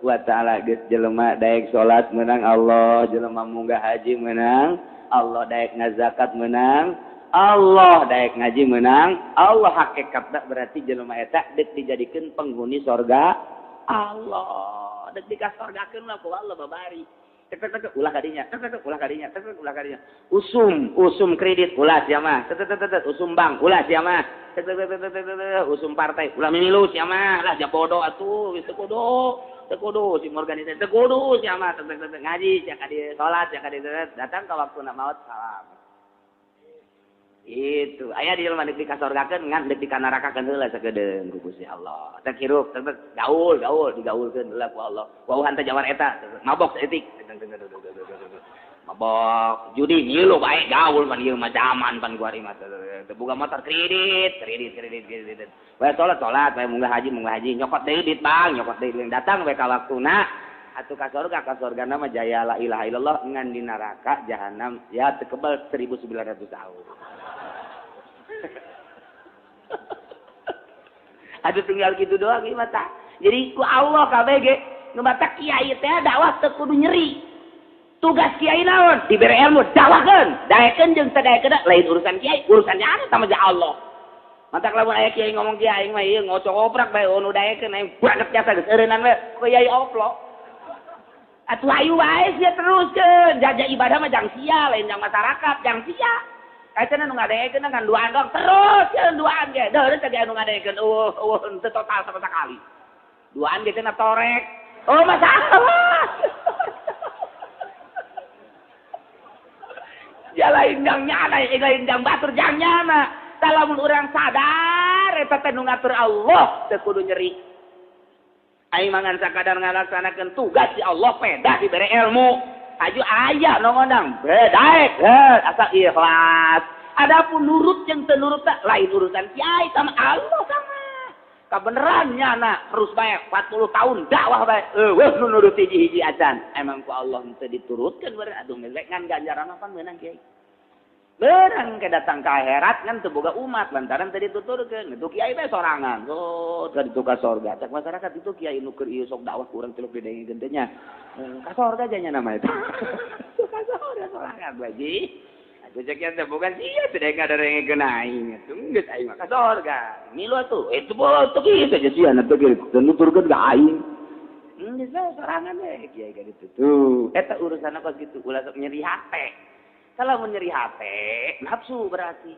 wa taala geus jelema daek salat menang Allah, jelema munggah haji menang Allah, daek ngazakat menang Allah, daek ngaji menang Allah. Hakikatna berarti jelema eta deuk dijadikeun penghuni sorga Allah, deuk dikasorgakeun lah ku Allah babari. Tek tek tek ulah kadinya, tek tek ulah kadinya, tek tek ulah kadinya. Usum, usum kredit ulah sia mah. Tek tek tek usum bank ulah sia mah. Tek tek tek tek tek usum partai ulah mimilu sia mah. Lah sia bodoh atuh, geus teu kudu. Teu kudu si organisasi teu kudu sia mah. Tek tek tek ngaji sia ka dieu salat sia ka dieu datang ka waktuna maot salam. Itu aya di jelema deuk dikasorgakeun ngan deuk dikanarakakeun heula sakedeung ku Gusti Allah. Teh hirup teh gaul gaul digaulkeun heula ku Allah. Wauhan teh jawar eta mabok saeutik. Mabok judi ngilu bae gaul pan ieu mah zaman pan kuari mah teu boga motor kredit kredit kredit kredit. Bae salat salat bae munggah haji nyokot deui duit bang nyokot deui datang we ka waktuna atuh ka sorga ka sorgana mah jaya la ilaha illallah ngan di neraka jahanam ya teu kebal 1900 tahun. Aduh tinggal gitu doang ieu mah tah. Jadi ku Allah kabeh ge nu matak kiai teh dakwah teu kudu nyeri. Tugas kiai naon? Dibere ilmu dakwahkeun, daekeun jeung teu daekeun lain urusan kiai, urusannya anu sama jeung Allah. Matak lamun aya kiai ngomong kiai aing mah ieu ngocok oprak bae nu daekeun aing banget jasa geus eureunnan we ku kiai oplo. Atuh ayu wae sia teruskeun. Jajah ibadah mah jang sia lain jang masyarakat, jang sia. Kaitana nu ngadengekeun kan duaan doang terus ya duaan ge. Deureut teh anu ngadengekeun eueuh eueuh henteu total sama sekali. Duaan ge cenah torek. Oh masalah. Ya lain jang nyana, lain jang batur jang nyana. Lamun urang sadar eta teh nu ngatur Allah teu kudu nyeri. Aing mangan sakadar ngalaksanakeun tugas si Allah pedah dibere ilmu. Haju aya nu ngondang, bedaek, asal ikhlas. Adapun nurut jeung teu nurut teh lain urusan kiai sama Allah sama. Kabeneran nyana terus bae 40 tahun dakwah bae. Eueuh nu nurut hiji-hiji acan. Emang ku Allah teu diturutkeun beureun aduh ngelek ngan ganjaran apa meunang kiai. Berang ke datang ke akhirat kan teu boga umat lantaran teu dituturkeun. Itu kiai bae sorangan. Oh, teu ditu ka sorga. Cak masyarakat itu kiai nu keur ieu sok dakwah kurang tiluk didengekeun teh nya. Ka sorga nya nama itu. Ka sorga sorangan bae ji. Atuh cek kiai teh boga sia teu ngadengekeun aing. Atuh geus aing mah ka sorga. Milu atuh. Itu boh teu kieu teh sia na teu kieu nuturkeun ka aing. Geus bae sorangan we kiai ka ditu. Tuh, eta urusanna kos kitu ulah sok nyeri hate. Kalau mau nyeri hati, nafsu berarti.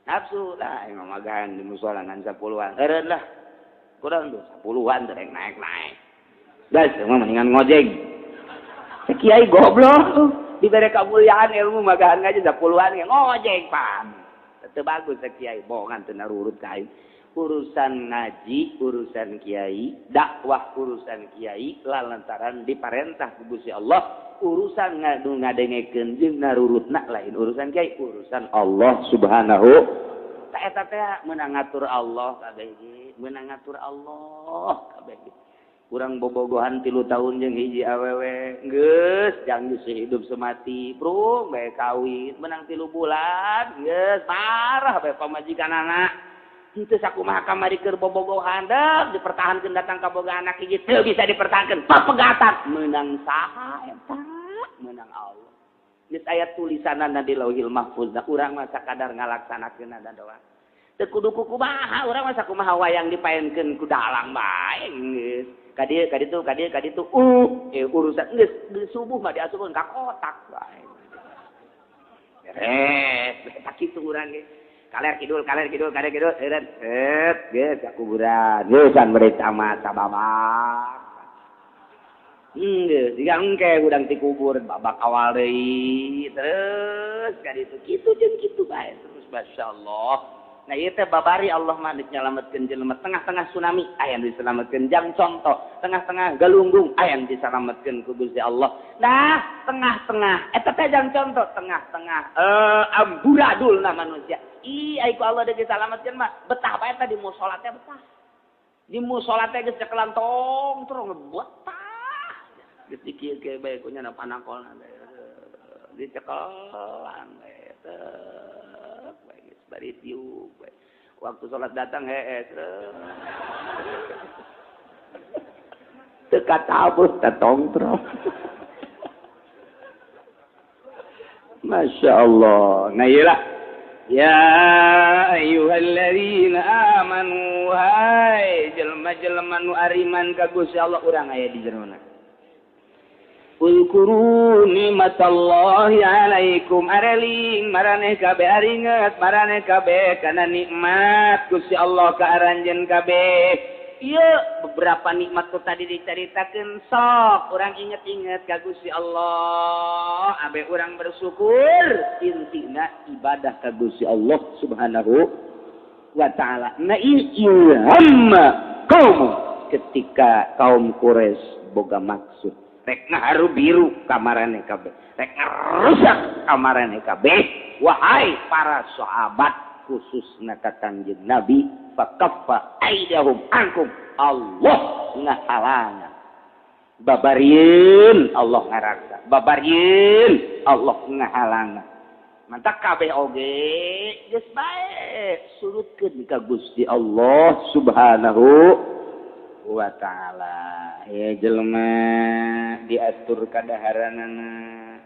Nafsu lah, emang magahan di musola ngan 10-an. Eureun lah. Kurang tuh 10-an teh naik-naik. Guys, emang mendingan ngojek. Kiai goblok, dibere kemuliaan ilmu magahan ngaji 10-an ge ngojek pan. Teu bagus kiai, bohongan teu narurut ka aing. Urusan ngaji, urusan kiai, dakwah urusan kiai lantaran diparentah ku Gusti Allah. Urusan ngadu ngadengekeun jeung narurutna lain urusan kiai, urusan Allah Subhanahu ta eta teh meunang ngatur Allah kabeh ge, meunang ngatur Allah kabeh ge. Urang bobogohan 3 tahun jeung hiji awewe, geus jang geus hidup semati, bro, bae kawin, menang 3 bulan, geus parah bae pamajikanana. Henteu sakumaha kamari keur bobogohan deuk dipertahankeun datang ka boga anak hiji teu bisa dipertahankeun papegatan meunang saha eta meunang Allah. Geus aya tulisanana di Lauhil Mahfuz da urang mah sakadar ngalaksanakeun doa. Teu kudu kumaha urang mah sakumaha wayang dipaenkeun ku dalang bae geus. Ka dieu ka ditu ka dieu ka ditu urusan geus subuh mah diasupkeun ka kotak bae. Beres, tak kitu urang ge. Kaler kidul, kaler kidul, eureun, set, geus ka kuburan. Geusan beri tamat sababak. Geus jiga engke hudang ti kubur babak awal deui. Terus ka ditu kitu jeung kitu bae terus masyaallah. Nah ieu teh babari Allah mah geus nyalametkeun jelema tengah-tengah tsunami aya nu diselametkeun jang contoh, tengah-tengah galunggung aya nu diselametkeun ku Gusti Allah. Nah, tengah-tengah eta teh jang contoh tengah-tengah amburadulna manusia. Ih, ai ku Allah deui disalametkeun mah betah bae teh di musala teh betah. Di musala teh geus cekelan tong terus betah. Geus dikieu-kieu bae ku nya panakolna teh. Dicekelan bae teh. Bari tiup waktu sholat datang hees teu katabuh teh tongtrong. Masya Allah. Nah iyalah ya ayyuhalladzina amanu hai jelema-jelema nu ariman ka Gusti Allah urang aya di jerona. Uzkuru nikmatallahi alaikum areling maraneh kabeh aringet maraneh kabeh kana nikmat Gusti Allah ka aranjeun kabeh. Ieu beberapa nikmat tu tadi dicaritakeun sok urang inget-inget ka Gusti Allah abe urang bersyukur intina ibadah ka Gusti Allah Subhanahu wa taala. Na ilham kaum ketika kaum Quraisy boga maksud rek ngaharu biru kamarane kabeh, rek ngarusak kamarane kabeh. Wahai para sahabat khususna ka Kangjeng Nabi, fakaffa aidahum ankum, Allah ngahalangan. Babarieun Allah ngaraksa, babarieun Allah ngahalangan. Mantak kabeh oge geus bae surutkeun ka Gusti Allah Subhanahu wa ta'ala. Ya jelema diatur kadaharanana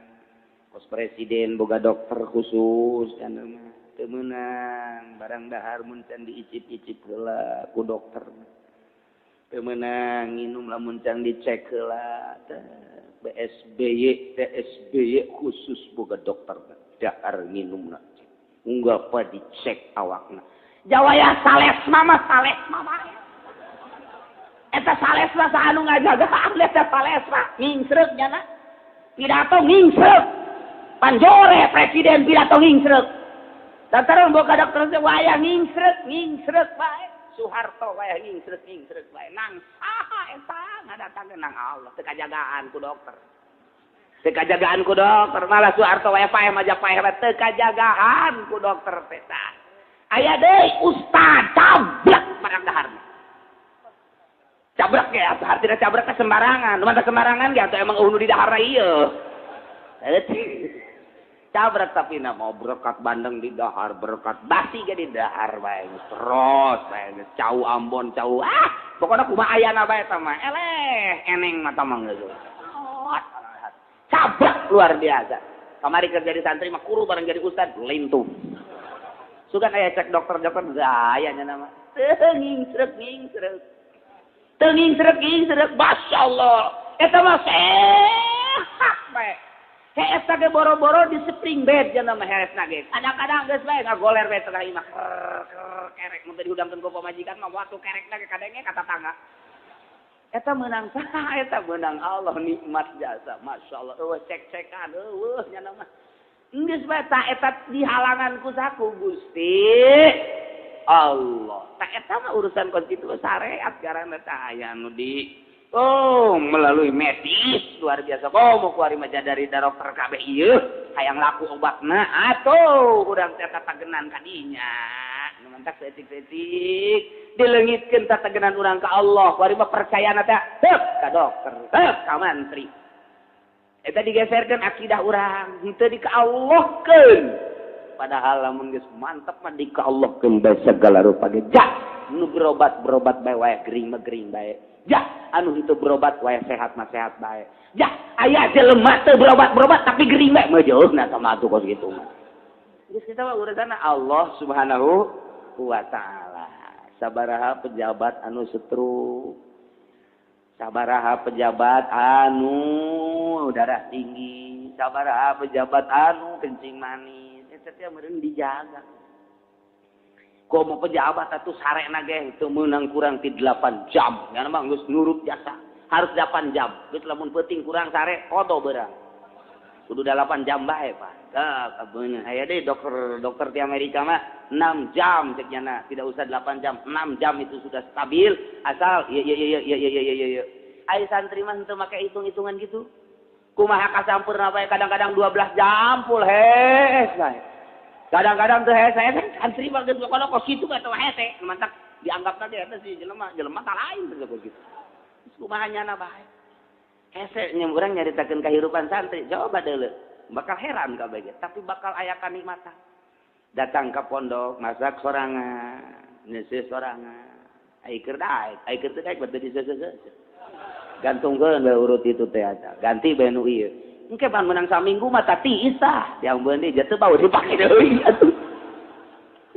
kos presiden boga dokter khusus anu mah teu meunang barang dahar mun can diicip-icip heula ku dokter teu meunang nginum lamun can dicek heula. PSBY TSBY khusus boga dokter dahar nginumna unggah pa dicek awakna jawaya salesma mah salesma bae eta salesma saha anu ngajagaan eta salesma ngingsreuk nyana pidato ngingsreuk panjore presiden pidato ngingsreuk lantaran boga dokter teh waya ngingsreuk ngingsreuk bae Soeharto waya ngingsreuk ngingsreuk bae nang saha eta ngadatangkeun nang Allah teu kajagaan ku dokter teu kajagaan ku dokter malah Soeharto waya paeh maja paeh teu kajagaan ku dokter teh tah aya deui ustad cablak barang daharna cablak ge atuh hartina cablak ka sembarangan mata sembarangan ge atuh emang eueuh nu di daharna ieu cabrak tapi na mau berkat bandeng di dahar berkat basi ge di dahar bae terus bae cau Ambon cau ah pokona kumaha ayana bae eta mah eleh eneng mata mah geus cabrak luar biasa kamari kerja di santri mah kuru bareng jadi ustad lintuh sugan aya cek dokter-dokter gaya nya nama teu ngingsreuk ngingsreuk teu ngingsreuk ngingsreuk masyaallah eta mah sehat bae hees ge boro-boro di spring bed nya nama heesna ge kadang-kadang geus bae ngagoler bae tengah imah kerek mun teu dihudangkeun ku pamajikan mah waktu kerekna ge kadenge ka tatangga eta meunang saha eta meunang Allah nikmat jasa masyaallah eueuh cek-cekan eueuh nya nama geus bae ta eta dihalangan ku saku Gusti Allah ta eta mah urusan konstitusi syariat garana ta aya nu di oh melalui medis luar biasa oh mau kuari mah dari dokter kabeh ieu hayang laku obatna atuh urang teh tatagenan ka dinya nu mantak saeutik-saeutik dileungitkeun tatagenan urang ka Allah kuari mah percayana teh teup ka dokter teup ka mantri eta digeserkeun akidah urang henteu dikaallahkeun padahal lamun geus mantep mah dikaallahkeun bae segala rupa ge ja nu berobat-berobat bae wae gering mah gering bae ja anu henteu berobat wae sehat mah sehat bae ja aya jelema teu berobat-berobat tapi gering bae mah jauhna sama atuh kos kitu mah geus kita mah urusanna Allah Subhanahu wa taala sabaraha pejabat anu stroke sabaraha pejabat anu darah tinggi sabaraha pejabat anu kencing manis eta teh meureun dijaga komo pejabat atuh sarena ge teu meunang kurang ti 8 jam nya mah geus nurut jasa harus 8 jam geus lamun peuting kurang sare kodo beurang kudu 8 jam bae Pak tah kabeuneuh aya deui dokter di Amerika mah 6 jam cek nyana tidak usah 8 jam 6 jam itu sudah stabil asal ieu ieu ieu ieu ieu ieu ieu ai santri mah henteu make hitung-hitungan gitu kumaha kasampurna bae kadang-kadang 12 jam full hees bae kadang-kadang tuh hese santri mah geus pokona kos kitu atau hese mantak dianggap tadi eta si jelema jelema tak lain teh kos kitu kumaha nyana bae hese nya urang nyaritakeun kahirupan santri coba deuleu bakal heran kabeh ge tapi bakal aya kanikmatan datang ka pondok masak sorangan neuseuh sorangan ai keur daek ai keur teu daek batu diseuseuh gantungkeun bae urut itu teh eta ganti bae nu ieu engke pan menang saminggu mah tati isah diambeun deui jatuh bau dipake deui atuh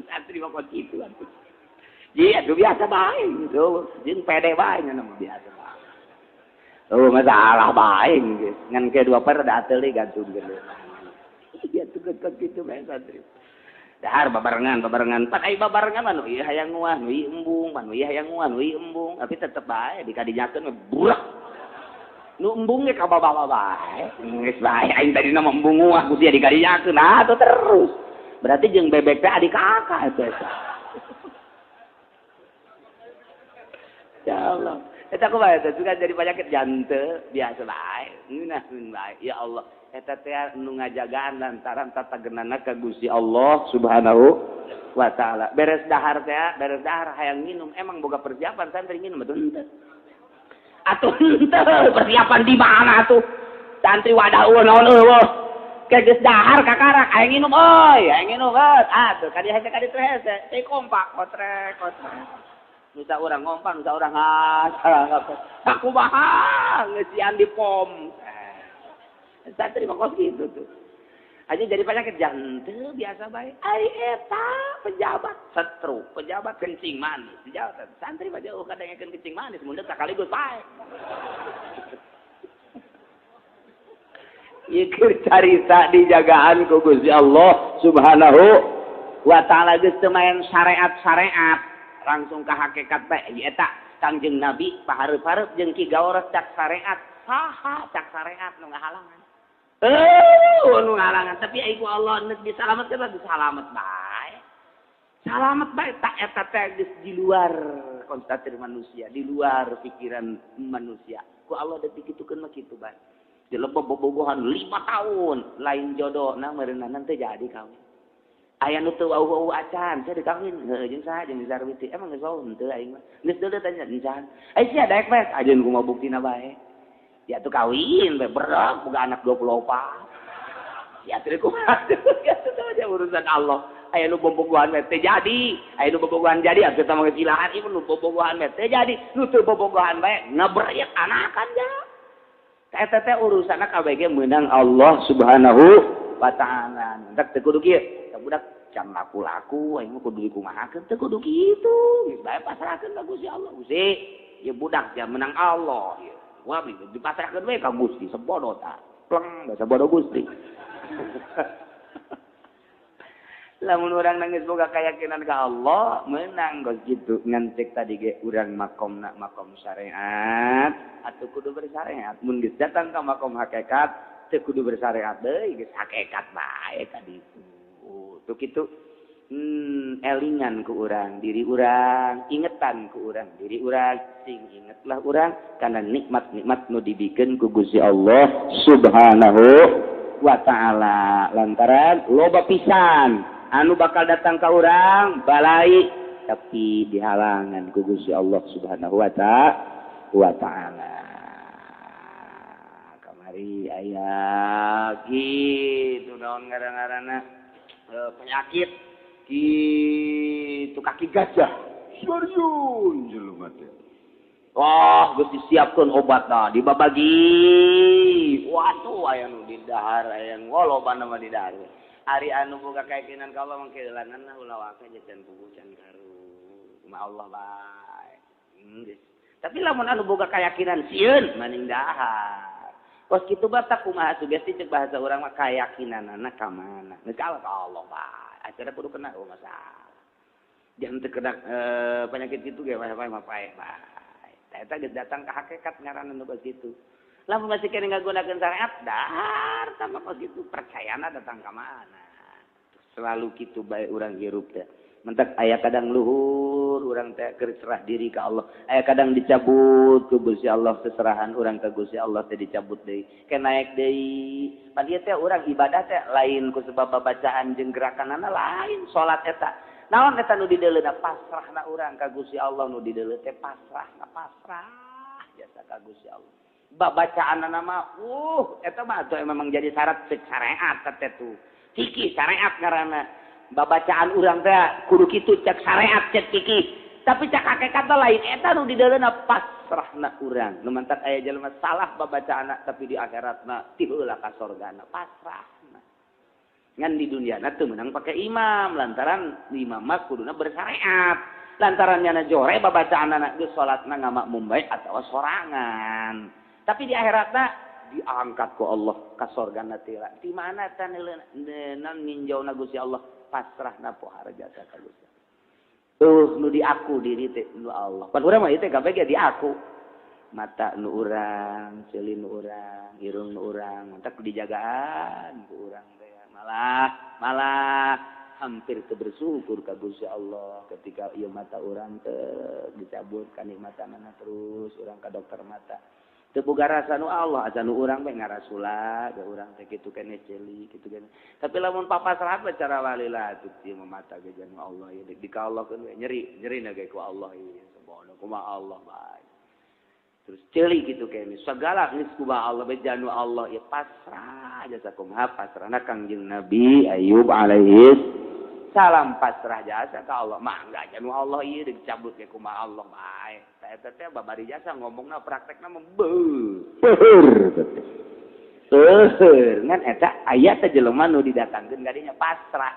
santri mah kos kitu atuh ji atuh biasa bae gitu jeung pede bae nya mah biasa bae oh masalah bae geus ngan ke dua per da ateul deui gantungkeun deui ieu atuh kos kitu bae santri dahar babarengan babarengan pan ai babarengan mah nu ieu hayang nguah nu ieu embung pan nu ieu hayang nguah nu ieu embung tapi tetep bae dikadinyakeun mah burak nu embung ge ka bawa bae geus bae aing tadina mah embung nguah ku sia dikadinyakeun atuh terus berarti jeung bebek teh adik kakak eta ya Allah eta kumaha eta juga jadi penyakit jantung biasa bae ngeunaheun bae ya Allah eta teh nu ngajagaan lantaran tatagenana ka Gusti Allah Subhanahu wa taala beres dahar teh beres dahar hayang minum emang boga persiapan santri minum atuh henteu atuh henteu persiapan di mana atuh santri wadah eueuh naon eueuh ke geus dahar kakarak hayang minum euy hayang minum atuh ka dieu hese ka ditu hese teh kompak kotrek kotrek nusa urang ngompak nusa urang aku kumaha ngeusian di pom santri mah kos kitu tuh aja jadi penyakit jantung biasa bae ai eta pejabat stroke pejabat kencing manis pejabat santri mah jauh kadengekeun kencing manis mun teu sakaligus bae. Ieu keur carita dijagaan ku Gusti Allah Subhanahu wa ta'ala geus teu main syariat-syariat langsung ka hakikat bae eta Kangjeng Nabi pahareup-hareup jeung Ki Gawros cak syariat saha cak syariat nu ngahalangan nu ngahalangan tapi ai ku Allah neuk disalametkeun disalamet bae salamet bae tak eta teh geus di luar konstatir manusia di luar pikiran manusia ku Allah deuk dikitukeun mah kitu bae dilebeb bobogohan 5 tahun lain jodoh nah meureunna teu jadi kawin aya nu teu wauh-wauh acan sia dikawin heuh jeung saha jeung Sarwiti emang geus wauh henteu aing mah geus deuleu tanya encan ai sia daek bae ajeun kumaha buktina bae ya tuh kawin bae berak boga anak 24 ya teu kumaha ya teu aja urusan Allah aya nu bobogohan mah teu jadi aya nu bobogohan jadi atuh teh mah gesilahan ieu nu bobogohan mah teu jadi nu teu bobogohan bae ngabrek anakan ja eta teh urusanna kabeh ge meunang Allah Subhanahu wa ta'ala entak teu kudu kieu budak can laku-laku aing mah kudu dikumahakeun teu kudu kitu geus bae pasrahkeun ka Gusti Allah Gusti ieu budak jam menang Allah ieu wah dipasrahkeun we ka Gusti sebodo tah pleng da sebodo Gusti lamun urang nangis boga keyakinan ka Allah menang geus kitu ngan cek tadi ge urang makomna makom syariat atuh kudu bersyariat mun geus datang ka makom hakikat teu kudu bersyariat deui geus hakikat bae ka ditu tuh kitu elingan ku urang diri urang ingetan ku urang diri urang sing ingetlah urang kana nikmat-nikmat nu dibikeun ku Gusti Allah Subhanahu wa ta'ala lantaran loba pisan anu bakal datang ka urang balai tapi dihalangan ku Gusti Allah Subhanahu wa ta'ala kamari aya kitu naon ngaran-ngaranna penyakit gitu kaki gajah serius jelema teh wah geus disiapkeun obatna dibabagi waduh aya nu didahar aya nu lobana mah didahar ari anu boga keyakinan ka Allah mangke eulanana ulah waka can puguh can karu kumaha Allah bae geus tapi lamun anu boga keyakinan sieun maning dahar kos kitu batak kumaha sugesti cek bahasa urang mah kayakinanana ka mana geus ka Allah bae acara kudu kena oh masalah jangan teu kena penyakit kitu ge wae mah paeh bae eta geus datang ka hakikat ngaranna nu kitu lamun masih keneh ngagunakeun syariat dahar tah mah kos kitu percayana datang ka mana selalu kitu bae urang hirup teh mentak aya kadang luhur urang teh keur serah diri ka Allah aya kadang dicabut ku Gusti Allah seserahan urang ka Gusti Allah teh dicabut deui ke naek deui pan ieu teh urang ibadah teh lain ku sebab babacaan jeung gerakanana lain salat eta naon eta nu dideuleuna pasrahna urang ka Gusti Allah nu dideuleu teh pasrahna pasrah jasa ka Gusti Allah babacaanana mah eta mah atuh memang jadi syarat syariat teh tuh fikih syariat ngaranna babacaan urang teh kudu kitu cek syariat cek fikih tapi cek hakikat lain eta nu dideuleuna pasrahna urang nu mantak aya jelema salah babacaanna tapi di akhiratna ti heula ka sorgana pasrahna ngan di duniana teu meunang pake imam lantaran imam mah kuduna bersyariat lantaran nyana jore babacaanna geus salatna ngamakmum bae atawa sorangan tapi di akhiratna diangkat ku Allah ka sorgana teh di mana tah nan ninjauna Gusti Allah pasrahna pohara jasa ka Gusti. Nu diaku diri teh nu Allah. Pan urang mah ieu teh kabeh ge diaku. Mata nu urang, ceuli nu urang, irung nu urang, mantak dijagaan ku urang teh. Malah hampir teu bersyukur ka Gusti Allah ketika ieu mata urang teh dicabut kanikmatanana terus urang ka dokter mata. Teu boga rasa nu Allah asa nu urang bae ngarasula ge urang teh kitu keneh ceuli kitu keneh tapi lamun papasrahan mah cara walila atuh ieu mah mata ge janu Allah ieu di ka Allah keun we nyeri nyerina ge ku Allah ieu sebono kumaha Allah bae terus ceuli kitu keneh sagala geus kumaha Allah bae janu Allah ieu pasrah jasa kumaha pasrahna Kangjeng Nabi Ayub alaihi salam pasrah jasa ka Allah mangga janu Allah ieu dicabut ge kumaha Allah bae eta teh babari jasa ngomongna praktekna mah beueur ngan eta aya teh jelema nu didatangkeun kadinya pasrah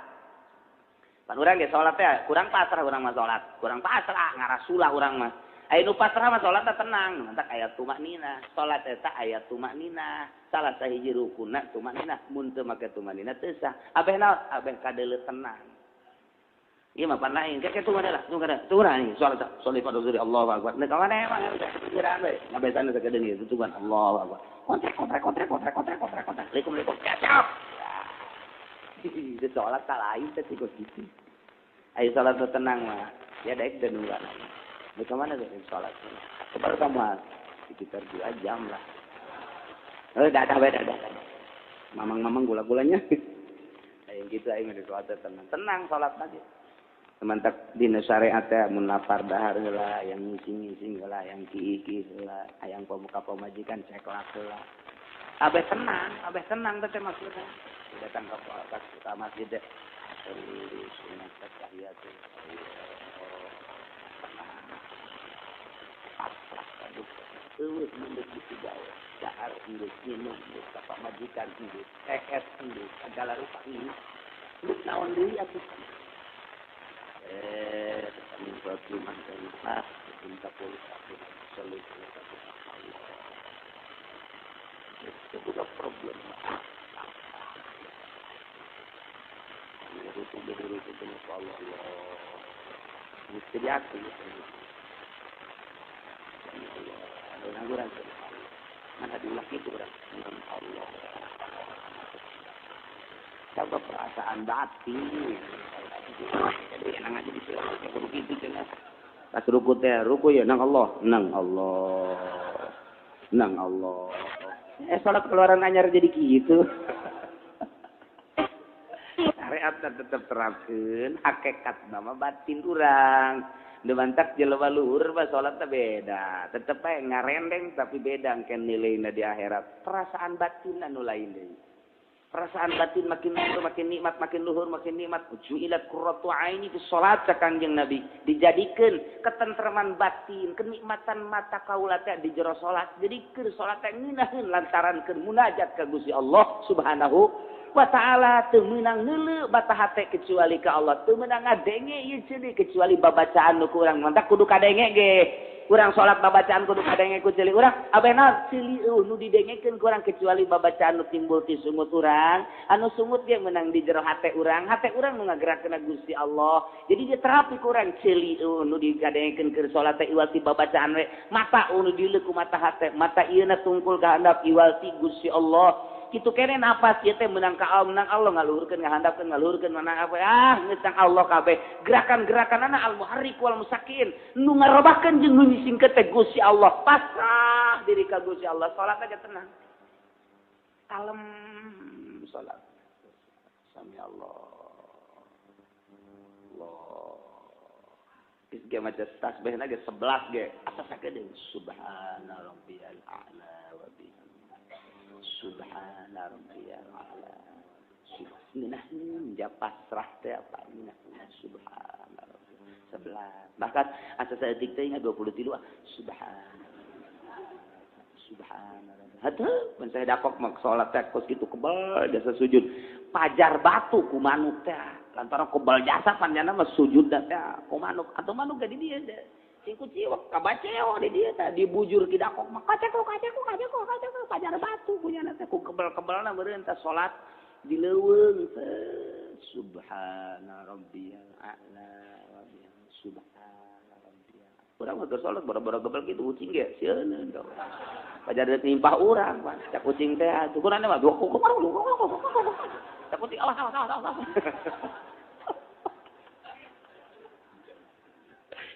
pan urang ge salat teh kurang pasrah urang mah salat kurang pasrah ngarasulah urang mah Aya nu pasrah mah salat tenang, mantak aya tumaknina. Salat eta aya tumaknina. Salah sahiji rukunna tumaknina, mun teu make tumaknina teu sah. Abeh naon? Abeh kadeuleu tenang. Ieu mah pan lain, keke tumaknina lah, tunggu nih salat salat pada zuhur Allahu akbar. Nah, ka mana emang pikiran we. Ngabesan sakedeung ieu tutupan Allahu akbar. Kontrek kontrek kontrek kontrek kontrek kontrek kontrek. Assalamualaikum cacap. Di salat tak lain teh kos kitu. Ayo salat tenang mah. Ya daek dan nunggu. Di mana tuh sholat? Baru kamu sekitar 2 jam lah. Dah. Mamang-mamang gula-gulanya. Yang gitu aing di sholat tenang. Tenang sholat lagi. Mantap dina syariat teh mun lapar dahar heula, yang ngising-ngising heula, yang kiih-kiih heula, hayang pemuka pamajikan ceklak heula. Abeh tenang teh maksudna. Datang ke masjid teh. Sunat tahiyat. Eueuh mendek di gawe dahar geus minum geus ka pamajikan geus ekes geus segala rupa geus naon deui atuh kami suatu mantan minta puluh satu itu juga problem itu Allah mesti diatur Allah orang mana diulang itu orang Allah coba perasaan batin jadi enak aja di sini gitu jelas pas ruku teh ruku ya nang Allah nang Allah nang Allah salat keluaran anyar jadi gitu syariat tetep terapkeun hakikat nama batin urang. Demantak jelema luhur mah salat teh beda. Tetep bae ngarendeng tapi beda engke nilaina di akhirat. Perasaan batin anu lain deui. Perasaan batin makin luhur makin nikmat, makin luhur makin nikmat. Ju'ilat qurratu aini fi salat Kangjeng Nabi. Dijadikeun ketentreman batin, kenikmatan mata kaula teh di jero salat. Jadi keur salat teh ngeunaheun lantaran keur munajat ka Gusti Allah Subhanahu wa ta'ala. Teu meunang ngeuleuh bata hate kecuali ka Allah, teu meunang ngadenge ieu ceuli kecuali babacaan nu ku urang. Mantak kudu kadenge ge. Urang salat babacaan kudu kadenge ku ceuli urang. Abeh naon ceuli eueuh nu didengekeun ku urang kecuali babacaan nu timbul ti sungut urang. Anu sungut ge meunang di jero hate urang, hate urang nu ngagerakeun Gusti Allah. Jadi dia terapi ku urang ceuli eueuh nu digadengekeun keur salat teh iwal ti babacaan we. Mata nu diuleuh ku mata hate, mata ieu na tungkul ka handap iwal ti Gusti Allah. Kitu kene napas ieu teh meunang ka Allah, meunang Allah ngaluhurkeun ngahandapkeun ngaluhurkeun meunang apa geus Allah kabeh. Gerakan-gerakanana al muharrik wal musakin nu ngarobahkeun jeung nu nyisingkeun teh Gusti Allah. Pasrah diri ka Gusti Allah, salat aja tenang. Kalem salat. Sami Allah. Allah. Geus ge maca tasbihna ge 11 ge. Asa sakedeung subhana rabbiyal a'la wa bihamdihi. Subhana rabbiyal a'la. Ngeunah ja pasrah teh apa ngeunah subhana rabbiyal 11. Bahkan asa saeutik teh ingat 23 subhana. Subhana rabbiyal. Hatuh mun saya dakok mah salat teh kos kitu kebal jasa sujud. Pajar batu ku manuk teh. Lantaran kebal jasa panjana mah sujud teh ku manuk atuh manuk ge di dieu teh. Singku ciwek kabaceo di dieu teh dibujur ki dakok mah kaceko kaceko kaceko kaceko pajar batu punya teh ku kebel-kebelna meureun teh salat di leuweung subhana rabbiyal a'la wa bihamdihi subhana rabbiyal. Urang mah salat bara-bara gebel kitu ucing ge sieun pajar deuk nimpah urang pan cak ucing teh atuh kurang mah dua kuku cak ucing awas awas awas awas.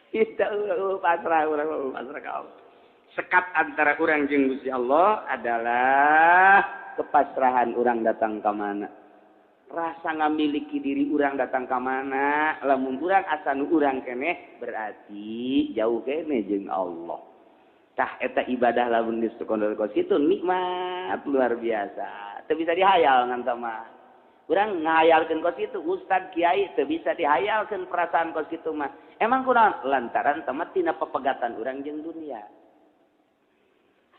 Kita pasrah urang pasrah ka Allah. Sekat antara urang jeung Gusti Allah adalah kepasrahan urang datang ka mana. Rasa ngamiliki diri urang datang ka mana, lamun urang asa nu urang keneh berarti jauh keneh jeung Allah. Tah eta ibadah lamun geus kondol kos kitu nikmat luar biasa. Teu bisa dihayal ngan mah. Urang ngahayalkeun kos kitu ustad kiai teu bisa dihayalkeun perasaan kos kitu mah. Emang kunaon lantaran temat tina pepegatan urang jeung dunia.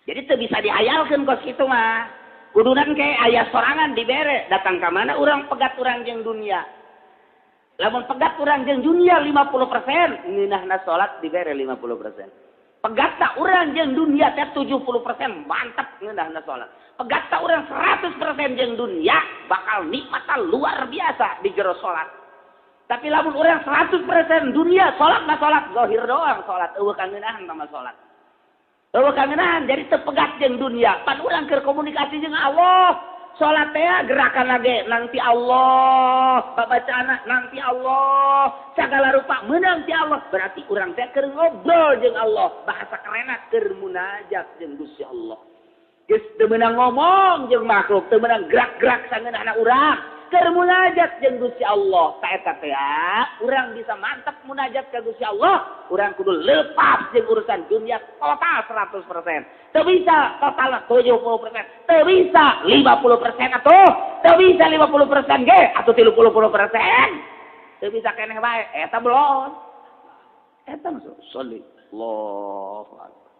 Jadi teu bisa dihayalkeun kos kitu mah. Kudunan ke aya sorangan dibere datang ka mana urang pegat urang jeung dunia. Lamun pegat urang jeung dunia 50%, ngeunahna salat dibere 50%. Pegat tak urang jeung dunia teh 70% mantap ngeunahna salat. Pegat tak urang 100% jeung dunia bakal nikmatan luar biasa di jero salat. Tapi lamun urang 100% dunia salat mah salat zahir doang salat eueuh kangeunahan sama salat. Eueuh kangeunahan jadi teu pegat jeung dunia. Pan urang keur komunikasi jeung Allah. Salat teh gerakan lagi nanti Allah, babacaana nanti Allah, segala rupa menang ti Allah. Berarti urang teh keur ngobrol jeung Allah, bahasa kerenna keur munajat jeung Gusti Allah. Geus teu meunang ngomong jeung makhluk, teu meunang gerak-gerak sangeunahna urang, keur munajat jeung Gusti Allah. Ta eta teh urang bisa mantap munajat ka Gusti Allah, urang kudu lepas jeung urusan dunia total 100%. Teu bisa total 70%, teu bisa 50% atuh, teu bisa 50% ge atuh 30%. Teu bisa keneh bae, eta belon. Eta maksud sholli Allahu akbar.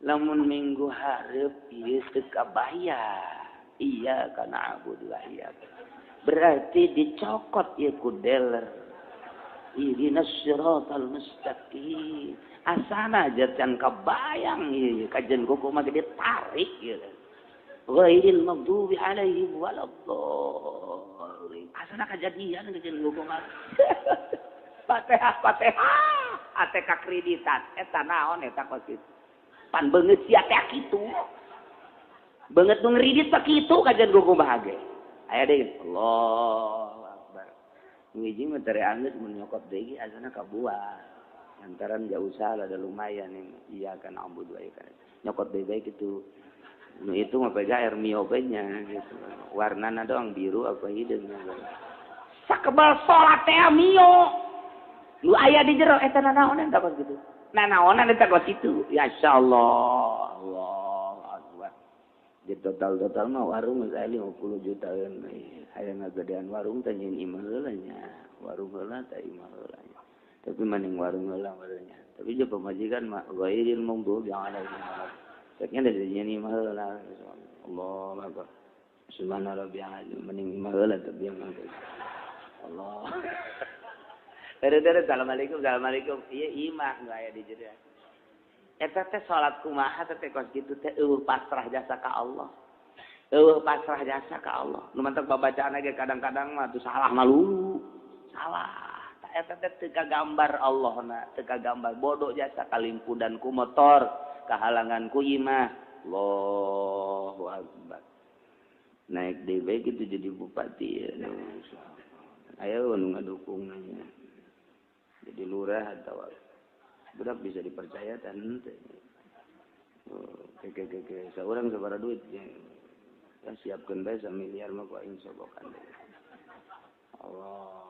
Lamun minggu hareup ieu teu kabayar. Iya kana abudu wa iya. Berarti dicokot ieu ku dealer. Ihdinas siratal mustaqim. Asana aja can kabayang ieu kajen kuku mah ditarik ieu. Ghairil maghdubi alaihim waladdallin. Asana kajadian kajen kuku mah. Fatihah Fatihah ATK kreditan eta naon eta kos kitu. Pan beungeut sia teh kitu. Beungeut nu ngridit teh kitu kajen kuku mah ge. Aya deui Allahu akbar. Ngiji mah tere anggeus mun nyokot deui asana kabuah. Lantaran gak usah lah, ada lumayan ini. Iya kan ambu dua ikan. Nyokot baik-baik itu. Nu itu mah pegang air mio nya gitu. Warnana doang biru apa hideung. Sakebal salat teh mio. Lu aya di jero eta nanaonan tah kos kitu. Nanaonan eta kos kitu. Ya insyaallah. Allahu akbar. Di total-total mah warung geus aya 50 jutaan. Hayang ngagedean warung teh nyeun imah heula nya. Warung heula teh imah heula nya. Tapi maning warung heula warungnya. Tapi je pemajikan mah ghairil maghdubi alaihim. Ceknya dari nyeun imah heula. Allahu akbar. Subhana rabbiyal azim mending imah heula tapi yang Allah. Tere-tere assalamualaikum assalamualaikum. Ieu imah nu aya di jero. Eta teh salat kumaha teh kos kitu teh eueuh pasrah jasa ka Allah. Eueuh pasrah jasa ka Allah. Nu mantak babacaan ge kadang-kadang mah tuh salah malu. Salah. Eta teh teu kagambar Allahna, teu kagambar bodoh jasa kalimpudan ku motor, kahalangan ku imah. Allahu akbar. Naik deui kitu jadi bupati ya. Ayo nu ngadukung nya. Jadi lurah atau budak bisa dipercaya dan henteu. Ke seorang sabaraha duit ya. Siapkeun bae samiliar mah ku aing sobokan. Allah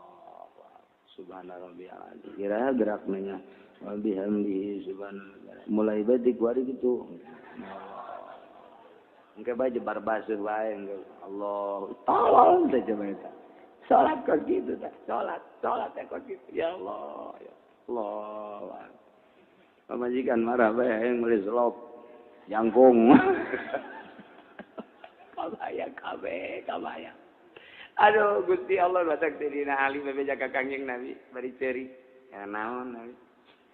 subhana rabbiyal azim. Kira gerak nanya wa bihamdihi subhanallah. Mulai bae ti kuari kitu. Engke bae jebar baseuh bae engke. Allah tolong teh coba eta. Salat kos kitu teh. Salat, salat teh kos kitu. Ya Allah, ya Allah. Pamajikan marah bae hayang meuli selop jangkung. Kabayang kabeh, kabayang. Aduh Gusti Allah batak Sayyidina Ali bebeja ka Kangjeng Nabi bari ceri. Ya naon Nabi.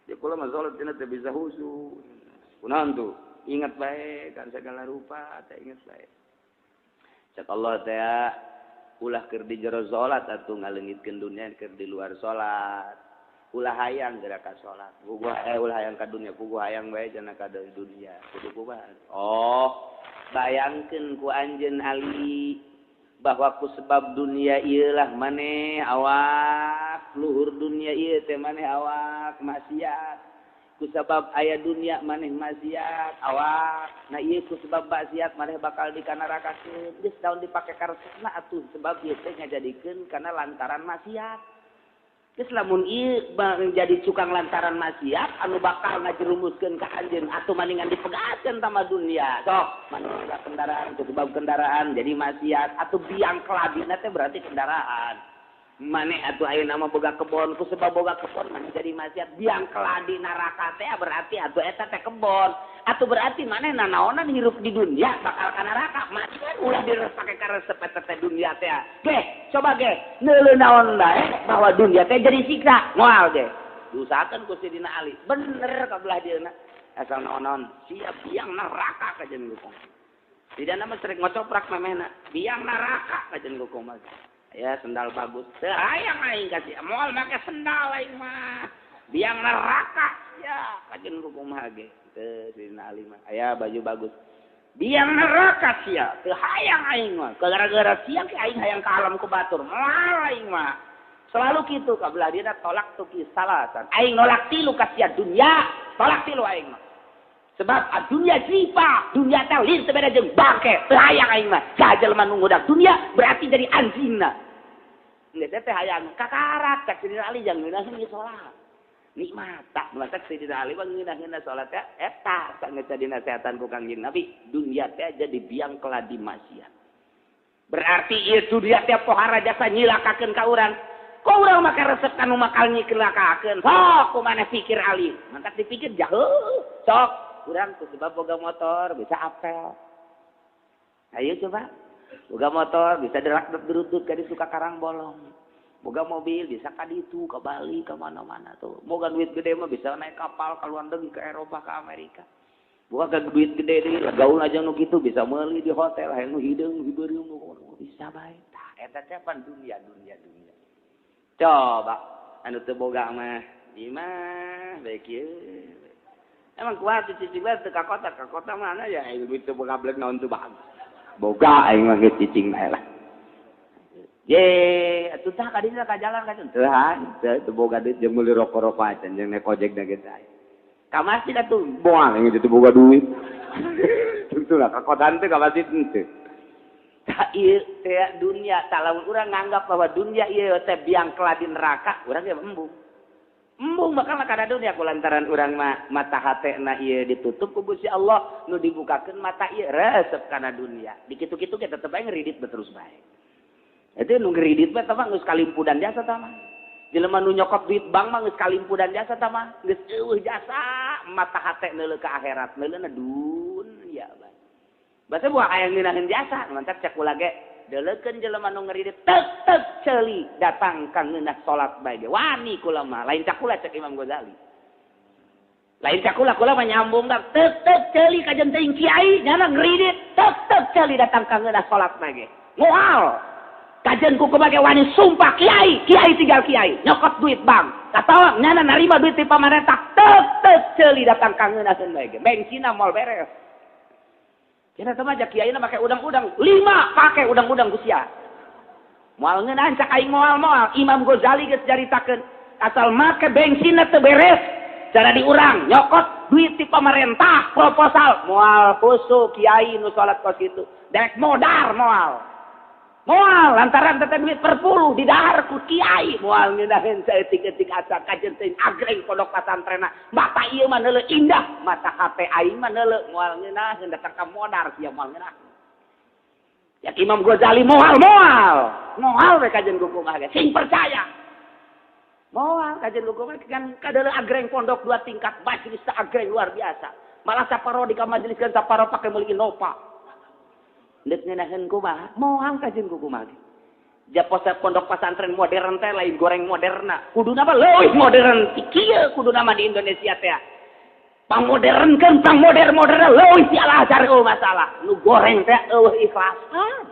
Dia kula mah salat cenah teu bisa khusyuk. Kunaon tuh? Ingat bae kan segala rupa teh ingat bae. Cek Allah teh ulah keur di jero salat atuh ngaleungitkeun dunia keur di luar salat. Ulah hayang geura ka salat. Puguh ulah hayang ka dunia, puguh hayang bae cenah ka dunia. Kudu kumaha? Oh, bayangkeun ku anjeun Ali bahwa ku sebab dunia ieu lah maneh awak luhur dunia ieu teh maneh awak maksiat ku sebab aya dunia maneh maksiat awak nah ieu ku sebab maksiat maneh bakal dikanarakakeun geus daun dipake karesepna atuh sebab ieu teh ngajadikeun kana lantaran maksiat geus lamun ieu jadi cukang lantaran maksiat anu bakal ngajerumuskeun ka anjeun atuh maningan dipegatkeun tama dunia sok maneh kendaraan ku sebab kendaraan jadi maksiat atuh biang kelabina teh berarti kendaraan maneh atuh ayeuna mah boga kebon ku sebab boga kebon maneh jadi maksiat biang keladi neraka teh berarti atuh eta teh kebon atuh berarti maneh nanaonan hirup di dunia bakal ka neraka maksiat ulah direpake karesep eta teh dunia teh ge coba ge neuleuh naon bae bahwa dunia teh jadi siksa moal ge Diusahakan ku Sidina Ali. Bener ka belah dieuna. Asal naon-naon siap biang neraka kajen hukum. Tidak nama sering ngocoprak memehna. Biang neraka kajen hukum. Ya sendal bagus. Teu hayang aing kasih. Moal make sendal aing mah. Biang neraka ya kajen hukum ge. Teu Sidina Ali mah. Aya baju bagus. Biang neraka sia. Teu hayang aing mah. Gara-gara sia ke aing hayang ka alam ku batur. Moal aing mah. Selalu kitu ka belah dieuna tolak tuki salasan. Aing nolak tilu ka sia dunya, tolak tilu aing mah. Sebab dunia jipa, dunia teh lain teu beda jeung bangke. Teu hayang aing mah. Sajelema nu ngudak dunia berarti jadi anjingna. Geus teh hayang kakarak cak Sidina Ali jang ngeunaheun ieu salat. Nikmat tak matak Sidina Ali mah ngeunah-ngeunah salat teh eta sanggeus dinasehatan ku Kangjeng Nabi, dunia teh jadi biang keladi maksiat. Berarti ieu dunia teh pohara jasa nyilakakeun ka urang. Kok urang make resep kanu makal nyilakakeun? Sok kumaneh pikir Ali. Mantak dipikir jauh. Sok urang ku sebab boga motor bisa apel. Ayo coba. Boga motor bisa derak-derutut ka suka karang bolong. Boga mobil bisa ka ditu, ka Bali, ka mana-mana tuh. Boga duit gede mah bisa naik kapal ka luar negeri, ke Eropa, ke Amerika. Boga duit gede deui, gaul aja nu kitu bisa meuli di hotel, hayang nu hideung, hibeureum bisa bae. Tah eta teh pan dunia, dunia, dunia. Coba anu teu boga mah ieu mah bae kieu. Emang kuat cicing bae teu ka kota mana ya duit teu boga blek naon teu bagus. Boga aing mah geus cicing bae lah. Ye, atuh tah kadinya ka jalan ka teu teu boga duit jeung meuli rokok-rokok acan jeung naik ojek da geus aya. Ka masjid atuh moal aing teu boga duit. Tentu lah ka kota teh ka masjid henteu. Tah ieu teh dunia, tah lamun urang nganggap bahwa dunia ieu teh biang keladi neraka, urang ge embung. Embung bakal kana dunia kulantaran urang mah mata hatena ieu ditutup ku Gusti Allah, nu dibukakeun mata ieu resep kana dunia. Dikitu-kitu ge tetep bae ngeridit terus bae. Itu nu ngeridit mah tah mah geus kalimpudan jasa tah mah. Jelema nu nyokot duit bank mah geus kalimpudan jasa tah mah, geus eueuh jasa mata hate neuleuh ka akhirat, neuleuna dunya bae. Basa buah hayang ngeunaheun jasa, mantak cek kula ge deuleukeun jelema nu ngeridit tek tek ceuli datang ka ngeunah salat bae ge. Wani kula mah, lain cak kula cek Imam Ghazali. Lain cak kula, kula mah nyambung dak tek tek ceuli kajen teuing kiai nyana ngeridit tek tek ceuli datang ka ngeunah salat bae ge. Moal kajen ku kumake wani sumpah kiai, kiai tinggal kiai, nyokot duit bank. Atawa nyana narima duit ti pamarentah, tek tek ceuli datang ka ngeunaheun bae ge. Bengsina moal beres. Cenah teh mah kiaina make udang-udang, 5 pake udang-udang ku sia. Moal ngeunahan cak aing moal-moal, Imam Ghazali geus caritakeun, asal make bengsina teu beres, cara diurang nyokot duit ti pamarentah proposal, moal khusu kiai nu salat kos kitu. Dek modar moal. Moal lantaran teh duit perpuluh didahar ku kiai moal ngeunaheun saeutik-eutik asa kajen teuing agreng pondok pasantrenna mata ieu mah neuleuh indah mata hate aing mah neuleuh moal ngeunaheun datang ka modar sia moal ngeunaheun. Ya Imam Ghazali moal moal moal we kajen ku kumaha ge sing percaya moal kajen ku kumaha kan kadeuleuh agreng pondok 2 tingkat majelis agreng luar biasa malah saparo di ka majelis kan saparo pake meuli Innova. Ndek ngeunaheun kumaha? Moal kajen ku kumaha ge. Japosa pondok pesantren modern teh lain goreng moderna. Kuduna mah leuwih modern ti kieu kuduna mah di Indonesia teh. Pangmodernkeun, pangmoder-moderna leuwih ti Al-Azhar eueuh masalah. Nu goreng teh eueuh ikhlasan.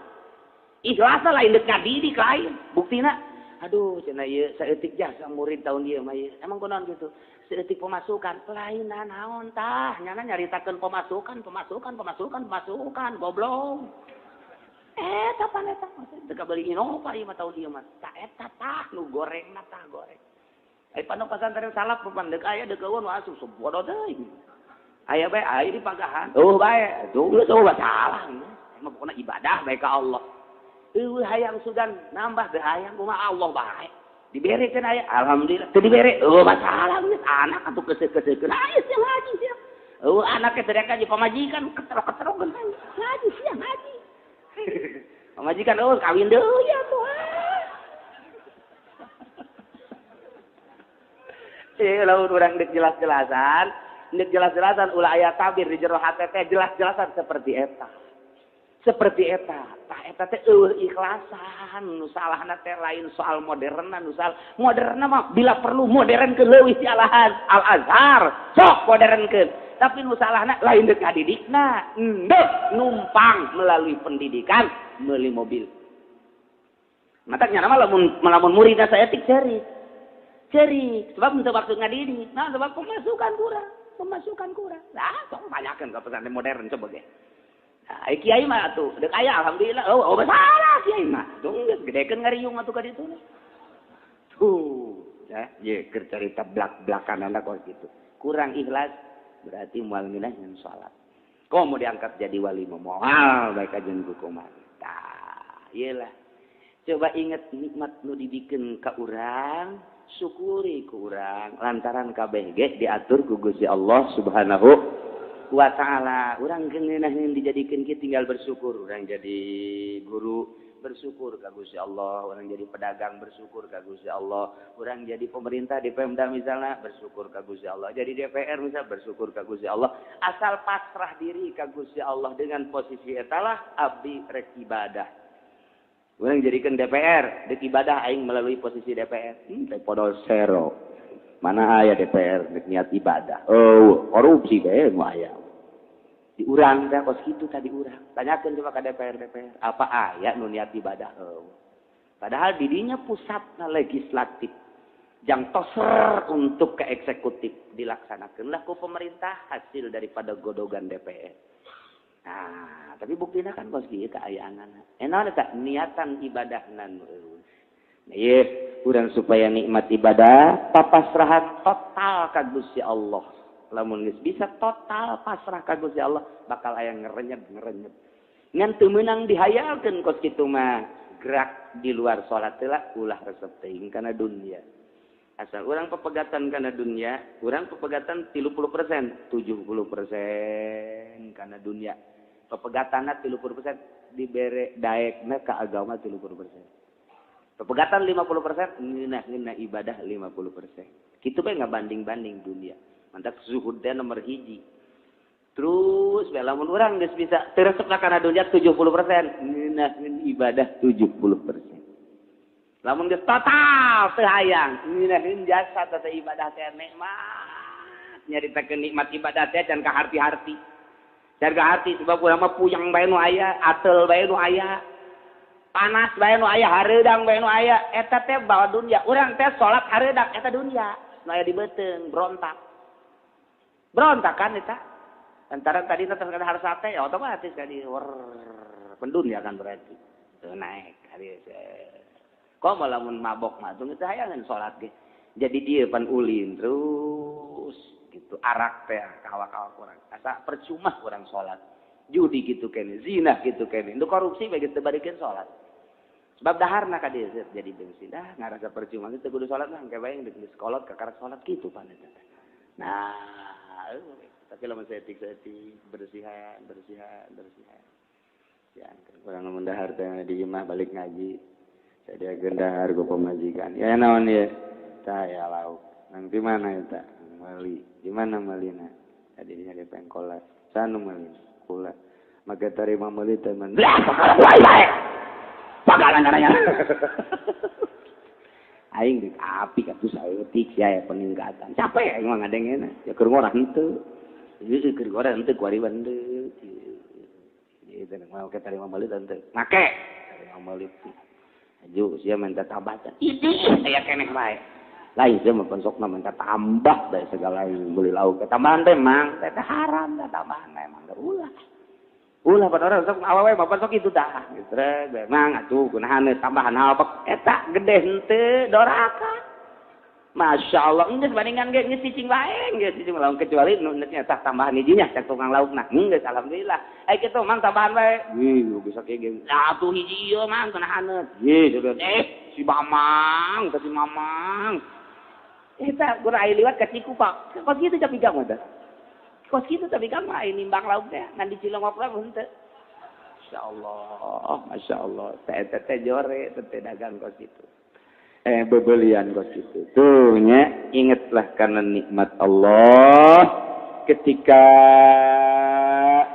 Ikhlasan lain deuk ngadidik lain. Buktina aduh cenah ieu saeutik jasa murid tahun ieu mah ieu. Emang kunaon kitu? Saeutik pemasukan. Lain naon tah, nyana nyaritakeun pemasukan, pemasukan, pemasukan, pemasukan, goblok. Eta pan eta teu kabeli Innova ieu mah tahun ieu mah. Tah eta tah nu gorengna tah goreng. Ai pondok pesantren salaf pan deuk aya deuk eueun asup bodoh teuing. Aya bae aya di pagahan. Eueuh bae, tuh geus eueuh salah. Emang pokona ibadah bae ka Allah. Eueuh hayang sugan nambah teu hayang kumaha Allah bae. Dibere cenah aya alhamdulillah teu dibere eueuh masalah geus anak atuh keuseuh-keuseuhkeun aya sia ngaji sia. Eueuh anak teh teriak ka pamajikan keterok-keterok ngaji sia ngaji. Pamajikan eueuh kawin deui atuh. Lamun urang deuk jelas-jelasan, deuk jelas-jelasan ulah aya tabir di jero hate teh jelas-jelasan seperti eta. Seperti eta, tah eta teh eueuh ikhlasan, nu salahna teh lain soal moderna, nu salah moderna mah bila perlu modern ke leuwih ti alahan Al Azhar, sok modernkeun. Tapi nu salahna lain deuk ngadidikna, endek numpang melalui pendidikan meuli mobil. Matak nya mah lamun lamun muridna saeutik ceurik. Ceurik, sebab untuk waktu ngadidik. Nah, sebab pemasukan kurang, pemasukan kurang. Nah, sok banyakeun ka pesantren modern coba ge. Nah, kiai mah atuh, deuk aya alhamdulillah. Oh, oh salah kiai mah. Tuh geus gedekeun ngariung atuh ka ditu. Tuh, ya, ye keur carita blak-blakan kos gitu. Kurang ikhlas berarti moal ngeunah ngan salat. Kok mau diangkat jadi wali mah moal baik aja ku kumaha. Tah, ieu. Coba inget nikmat nu dibikeun ka urang, syukuri ku urang lantaran kabeh ge diatur ku Gusti Allah Subhanahu wa ta'ala. Urang ngeunah dijadikeun kieu tinggal bersyukur. Urang jadi guru bersyukur ka Gusti Allah, urang jadi pedagang bersyukur ka Gusti Allah, urang jadi pemerintah di Pemda misalnya bersyukur ka Gusti Allah, jadi DPR misalnya bersyukur ka Gusti Allah. Asal pasrah diri ka Gusti Allah dengan posisi etalah abdi rek ibadah. Urang jadikan DPR, dek ibadah aing melalui posisi DPR. Teh podol sero. Mana aya DPR dek niat ibadah? Oh, korupsi bae nu aya. Di urang teh kos kitu tadi urang. Tanyakeun coba ka DPR DPR, apa aya nu niat ibadah? Oh. Padahal didinya pusatna legislatif. Jang toser untuk ke eksekutif dilaksanakanlah ku pemerintah hasil daripada godogan DPR. Nah, tapi buktinya kan kos kieu kaayaanana. Enak eta niatan ibadahna nu eueuh. Nah, ieu urang supaya nikmat ibadah papasrahan total ka Gusti Allah. Lamun geus bisa total pasrah ka Gusti Allah bakal aya ngerenyep-ngerenyep. Ngan teu meunang dihayalkeun kos kitu mah. Gerak di luar salat heula ulah resep teuing kana dunia. Asal urang pepegatan kana dunia, urang pepegatan 30%, 70% kana dunia. Pepegatanna 30% dibere daekna ka agama 30%. Pepegatan 50%, ngeunah-ngeunah ibadah 50%. Kitu bae ngabanding-banding dunia. Mantap zuhud teh nomor hiji. Terus bae lamun urang geus bisa teu resep kana dunia 70%, ngeunah ibadah 70%. Lamun geus total teu hayang, ngeunaheun jasa teh ibadah teh nikmat. Nyaritakeun nikmat ibadah teh can kaharti-harti. Can kaharti sebab urang mah puyeng bae nu aya, atel bae nu aya. Panas bae nu aya, hareudang bae nu aya. Eta teh bawa dunia. Urang teh salat hareudang eta dunia. Nu aya di beuteung berontak. Berontak kan eta. Antara tadi teh harus sate ya otomatis kan di pendunia kan berarti. Tuh naik hari kok malah mun mabok mah tuh teu hayangan salat ge. Jadi dia pan ulin terus gitu arak teh kawak-kawak urang. Asa percuma urang salat. Judi gitu kene, zina gitu kene. Itu korupsi bae geus teu barikeun salat. Sebab daharna ka dieu jadi bensin. Dah ngarasa percuma teu kudu salat lah engke bae geus kolot kakarak salat kitu pan eta. Nah, tapi lamun saeutik-saeutik bersihan, bersihan, bersihan. Ya, kurang lamun dahar teh di imah balik ngaji. Saya dahar ku pamajikan. Ya naon ya? Tah ya lauk. Nang di mana eta? Meuli. Di mana meulina? Tadi di pengkolan. Sanu meulina? Kula. Maka tarima meuli teh men. Lah, bae bae. Pagalan caranya. Aing di api atuh saeutik sia ya peningkatan. Capek aing mah ngadengena. Ya keur ngorah henteu. Ieu keur ngorah henteu kuari henteu. Ieu teh mau ke tarima meuli henteu. Make tarima meuli. Aju sia minta tambah. Ini aya keneh bae. Lain sia mah pensokna minta tambah dari segala beli lauk. Tambahan teh mang, teh haram teh tambahan emang ulah. Ulah pada orang sok awewe mah sok itu dah. Gitu mang atuh kunahan tambahan apa eta gede henteu doraka. Masya Allah, geus bandingan ge geus cicing bae, geus cicing lamun kecuali nu nya tah tambahan hijinya cek tukang laukna. Geus alhamdulillah. Ai kitu mang tambahan bae. Ih, bisa kieu ge. Atuh hiji ieu mang kunahan. Ih, si Mamang, si Mamang. Eta gura aya liwat ka Cikupa. Kos kitu tapi gang mah teh. Kos kitu tapi gang mah nimbang lauk teh ngan di Cilongok lah henteu. Masyaallah, masyaallah. Teh teh jore teh dagang kos kitu. Bebelian kos kitu. Tuh nya, ingatlah karena nikmat Allah ketika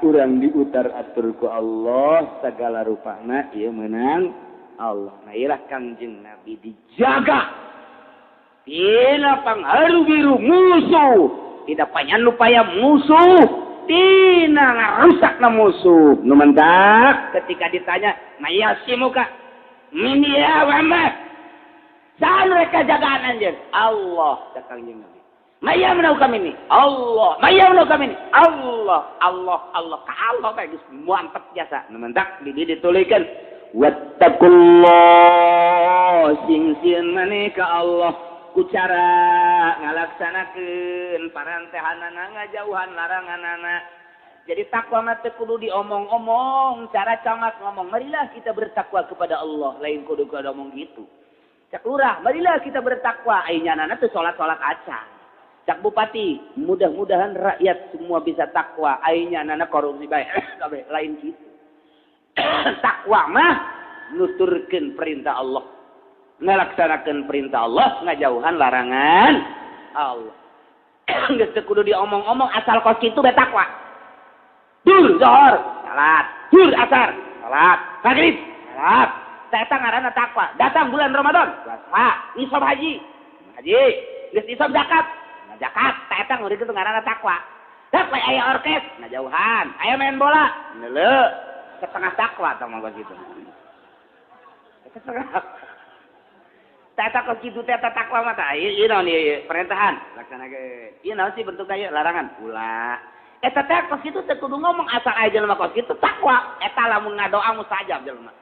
urang diutar atur ku Allah segala rupana ieu meunang Allah. Nah ieu Kangjeng Nabi dijaga tina pangharu biru musuh, tidak panyan lupaya musuh, tina ngarusakna musuh. Nu mentak ketika ditanya, "Mayasimuka min ya Muhammad?" Saha nu rek jagaan anjeun? Allah, cak Kangjeng Nabi. Mayamnau kami ini Allah, mayamnau kami ini Allah, Allah, Allah, ka Allah bae geus mantep jasa. Nu mentak di dieu ditulikeun, wattaqullah, sing sieun maneh ka Allah ku cara ngalaksanakeun parantehanana, ngajauhan laranganana. Jadi takwa mah teu kudu diomong-omong, cara camat ngomong, marilah kita bertakwa kepada Allah, lain kudu kudu omong gitu. Cak lurah, marilah kita bertakwa, ai nyanana teu salat-salat acan. Cak bupati, mudah-mudahan rakyat semua bisa takwa, ai nyanana korupsi bae, kabeh lain gitu. Takwa mah nuturkeun perintah Allah, ngalaksanakeun perintah Allah, ngajauhan larangan Allah. Geus teu kudu diomong-omong, asal kos kitu bae takwa. Dur zuhur, salat, dur asar, salat, maghrib, salat. Eta ngaranna takwa. Datang bulan Ramadan, puasa, nisab haji, haji, geus nisab zakat, zakat. Eta ngurik itu ngaranna takwa. Dak aya orkes, ngajauhan, aya main bola, neuleuh, setengah takwa tah mah kitu. Setengah. Eta kos kitu teh takwa mah tah. Ieu naon ieu perintahan, laksanakeun. Ieu naon sih bentukna ieu larangan? Ulah. Eta teh kos kitu teh kudu ngomong, asal aya jelema kos kitu takwa. Eta lamun ngadoa mustajab jelema.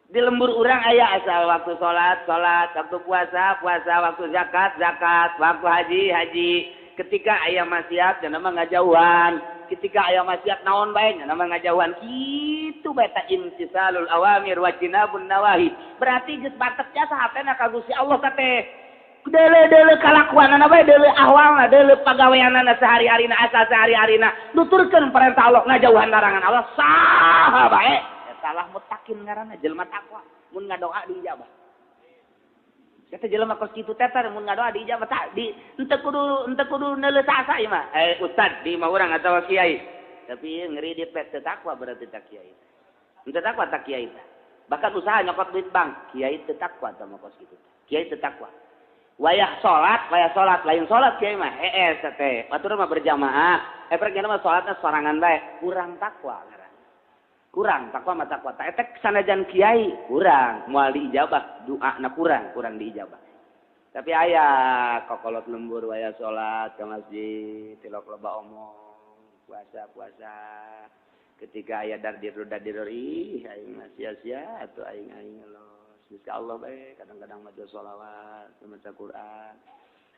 Di lembur urang aya asal waktu salat, salat, waktu puasa, puasa, waktu zakat, zakat, waktu haji, haji. Ketika aya maksiat nya mah ngajauhan. Ketika aya maksiat naon bae nya mah ngajauhan. Kitu bae ta imtisalul awamir wa jinabun nawahi. Berarti geus batet jasa hatena ka Gusti Allah teh. Deuleu-deuleu kalakuanana bae, deuleu ahwalna, deuleu pagaweanana sehari-harina, asal sehari-harina nuturkeun perintah Allah, ngajauhan larangan Allah, saha bae. Salah mutakin ngaranna jelema takwa, mun ngadoa diijabah. Eta jelema kos kitu teh mun ngadoa diijabah tak di henteu kudu neuleuh sasa ieu mah. Ustad di imah urang atawa kiai. Tapi ngeri dit teu takwa berarti tak kiai. Henteu takwa tak kiai teh. Bahkan usaha nyokot duit bank, kiai teu takwa tah mah kos kitu. Kiai teu takwa. Wayah salat lain salat kiai mah hees teh. Batur mah berjamaah. Eprek mah salatna sorangan bae, kurang takwa. Kurang takwa mah takwa. Ta etek sanajan kiai kurang moal diijabah, doana kurang diijabah. Tapi aya kokolot lembur waya salat ke masjid, tilok loba omong, puasa-puasa. Ketika aya dardir dardir ih aing mah sia-sia atuh aing aing los. Geus ka Allah bae kadang-kadang maca sholawat, maca Quran.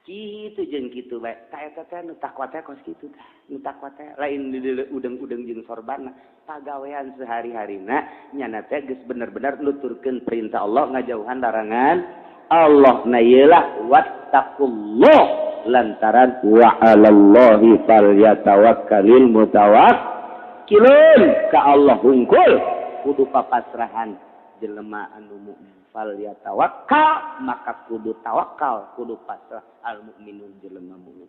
Kitu jeung kitu bae. Ta eta teh nu takwa teh kos kitu tah. Nu takwa teh lain udeng-udeng jeung sorbanna, pagawean sehari-harina nyana teh geus bener-bener nuturkeun perintah Allah, ngajauhan larangan Allah. Na ieu lah wattaqullah lantaran wa 'alallahi falyatawakkalul mutawakkilun. Ka Allah hungkul kudu papasrahan jelema anu mukmin. Falyatawakkal maka kudu tawakal, kudu pasrah al mukminun jelema mukmin.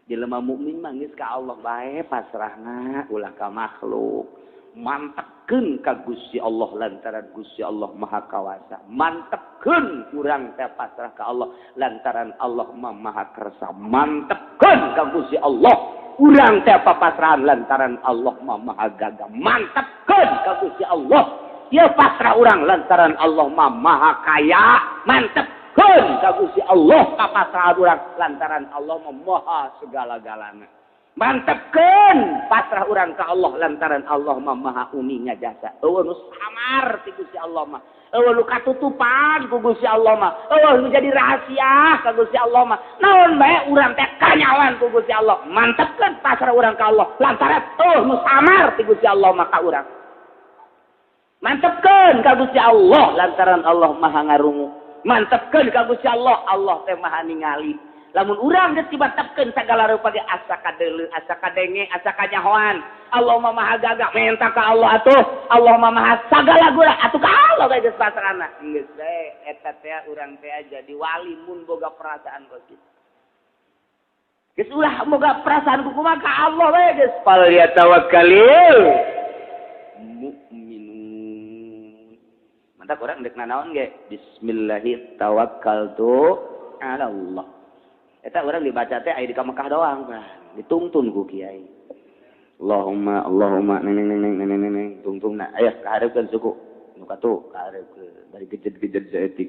Jelema mukmin mah geus ka Allah bae pasrahna, ulah ka makhluk. Mantepkeun ka Gusti Allah lantaran Gusti Allah Maha Kawasa. Mantepkeun urang teh pasrah ka Allah lantaran Allah Maha Kersa. Mantepkeun ka Gusti Allah urang teh papasrahan lantaran Allah Maha Gagah. Mantepkeun ka Gusti Allah ieu pasrah urang lantaran Allah Maha Kaya. Mantepkeun ka Gusti Allah papasrahan urang lantaran Allah Maha segala-galana. Mantepkeun pasrah urang ka Allah lantaran Allah Maha uninga jasa. Eueuh nu samar ti Gusti Allah mah, eueuh nu katutupan ku Gusti Allah mah, eueuh nu jadi rahasia ka Gusti Allah mah. Naon bae urang teh kanyawan ku Gusti Allah. Mantepkeun pasrah urang ka Allah lantaran eueuh nu samar ti Gusti Allah mah ka urang. Mantepkeun ka Gusti Allah lantaran Allah Maha ngarungu. Mantepkeun ka Gusti Allah, Allah teh Maha ningali. Lamun urang geus dimantepkeun sagala rupa ge asa kadeuleu, asa kadenge, asa kanyahoan. Allah mah Maha gagah, menta ka Allah atuh. Allah mah Maha sagala gura, atuh ka Allah bae geus pasrahna. Geus bae eta teh urang teh jadi wali mun boga perasaan kos kitu. Geus ulah moga perasaan ku kumaha ka Allah we geus fal yatawakkalil mu'minun. Mantak urang deuk nanaon ge bismillahi tawakkaltu ala Allah. Eta urang dibaca teh aya di ka Mekah doang kan, dituntun ku kiai. Allahumma Allahumma neng neng neng neng neng neng tungtungna aya kahareupeun suku nu katu kahareupeun bari gejed-gejed saeutik.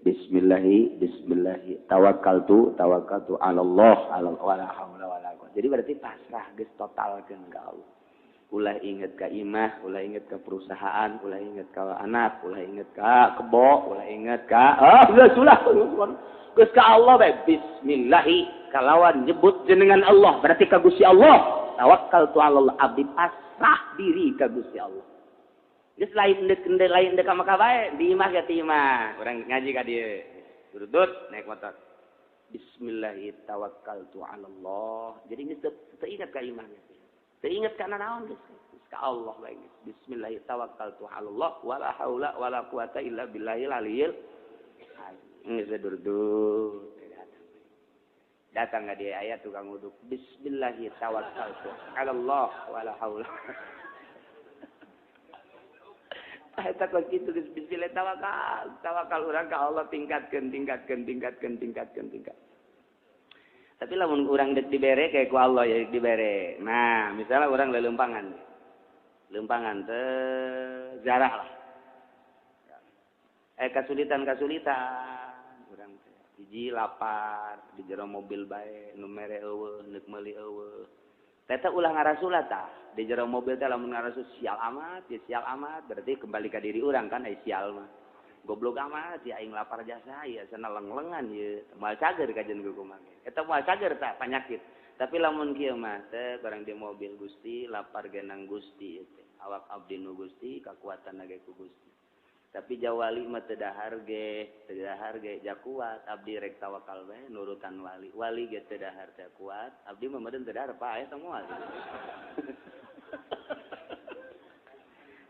Bismillahi bismillahi tawakkaltu tawakkaltu ala Allah ala wala haula wala quwwata. Jadi berarti pasrah geus totalkeun ka Allah. Ulah inget ka imah, ulah inget ka perusahaan, ulah inget ka anak, ulah inget ka kebo, ulah inget ka geus ulah geus ka Allah bae. Bismillahi kalawan nyebut jenengan Allah berarti ka Gusti Allah. Tawakkaltu ala Allah, abdi pasrah diri ka Gusti Allah. Geus lain deuk lain deuk ka Mekah bae, di imah ge ti imah. Urang ngaji ka dieu. Durudut naik motor. Bismillahi tawakkaltu ala Allah. Jadi geus teu ingat ka imah geus. Teu ingat ka nanaon geus. Geus ka Allah bae geus. Bismillahi tawakkaltu ala Allah wala haula wala quwata illa billahil aliyil azim. Geus durudut. Datang ka dieu aya tukang uduk. Bismillahi tawakkaltu ala Allah wala haula. Eta kos kitu geus bismillah tawakal, tawakal urang ka Allah tingkatkeun, tingkatkeun, tingkatkeun, tingkatkeun, tingkat. Tapi lamun urang deuk dibere kayak ku Allah ya dibere. Nah, misalnya urang leuleumpangan. Leumpangan teh jarah lah. Kasulitan-kasulitan urang teh. Hiji lapar di jero mobil bae, nu mere eueuh, neuk meuli eueuh. Teta ulah ngarasula tah di jero mobil teh lamun ngarasul sial amat, ya sial amat berarti kembali ka diri urang kan ai sial mah. Goblok amat ya aing lapar jasa ya sana leng-lengan ye moal cager kajen ku kumaha. Eta moal cager tah panyakit. Tapi lamun kieu mah teh barang di mobil Gusti lapar genang Gusti teh. Awak abdi nu Gusti kakuatan ge ku Gusti. Tapi jawali mah teu dahar ge, teu dahar ge ja kuat abdi rek tawakal bae nurutan wali. Wali ge teu dahar teh kuat, abdi mah meureun teu dahar paeh teh moal.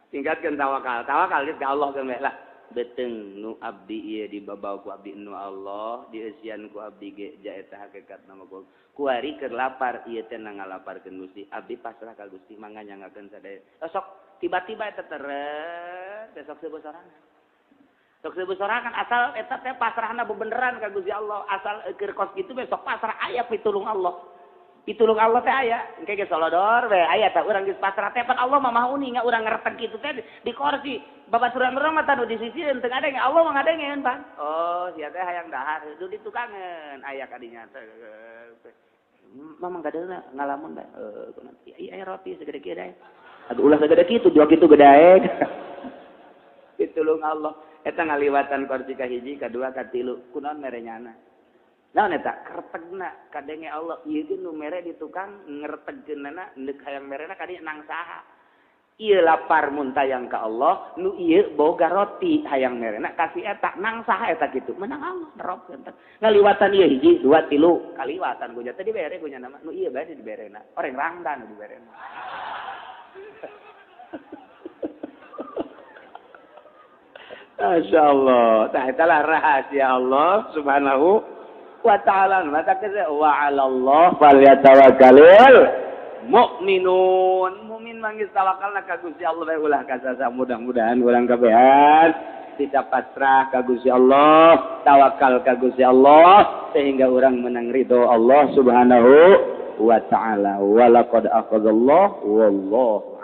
Tingkatkeun tawakal. Tawakal geus ka Allah geus lah. Beteng nu abdi ieu dibabawa ku abdi nu Allah, dieusian ku abdi ge ja eta hakikat nama ku. Kuari keur lapar ieu teh ngalaparkeun Gusti. Abdi pasrah ka Gusti mangga nyangakeun sadaya. Sok tiba-tiba eta teret besok seueuh sorangan. Sok seueuh sorangan asal eta teh pasrahna bebeneran ka Gusti Allah, asal keur kos kitu besok pasrah aya pitulung Allah. Pitulung Allah teh aya, engke ge solodor we aya tah urang geus pasrah teh pan Allah mah maha uning urang ngerteg kitu teh di kursi. Babaturan urang mah tanu di sisi teu ngadenge, Allah mah ngadengeun pan. Oh, sia teh hayang dahar, du ditukangeun aya ka dinya teh. Mamang kadeuna ngalamun bae. Heuh, ieu aya roti segede kieu dae. Aduh ulah segede kitu, dua kitu gedaek. Pitulung Allah. Eta ngaliwatan kursi ka hiji, ka dua, ka tilu. Kunaon mere nyana? Naon eta? Kertegna kadenge Allah. Ieu ge nu mere di tukang ngertegkeunana neuk hayang merena ka dieu nang saha. Ieu lapar muntayang ka Allah, nu ieu boga roti hayang merena kasih eta nang saha eta kitu. Menang Allah nerobkeun teh. Ngaliwatan ieu hiji, dua, tilu, kaliwatan ku nya teh dibere ku nya nu ieu bae diberena. Oreng rangda nu diberena. Masya Allah. Nah, itulah rahasia Allah Subhanahu wa ta'ala. Maka kita wa 'ala Allah falyatawakkalul mu'minun. Mukmin manggis tawakalna ka Gusti Allah bae ulah kasasa. Mudah-mudahan urang kabehan tidak pasrah ka Gusti Allah, tawakal ka Gusti Allah sehingga urang menang ridho Allah Subhanahu wa ta'ala. Wa laqad akhadallahu wallahu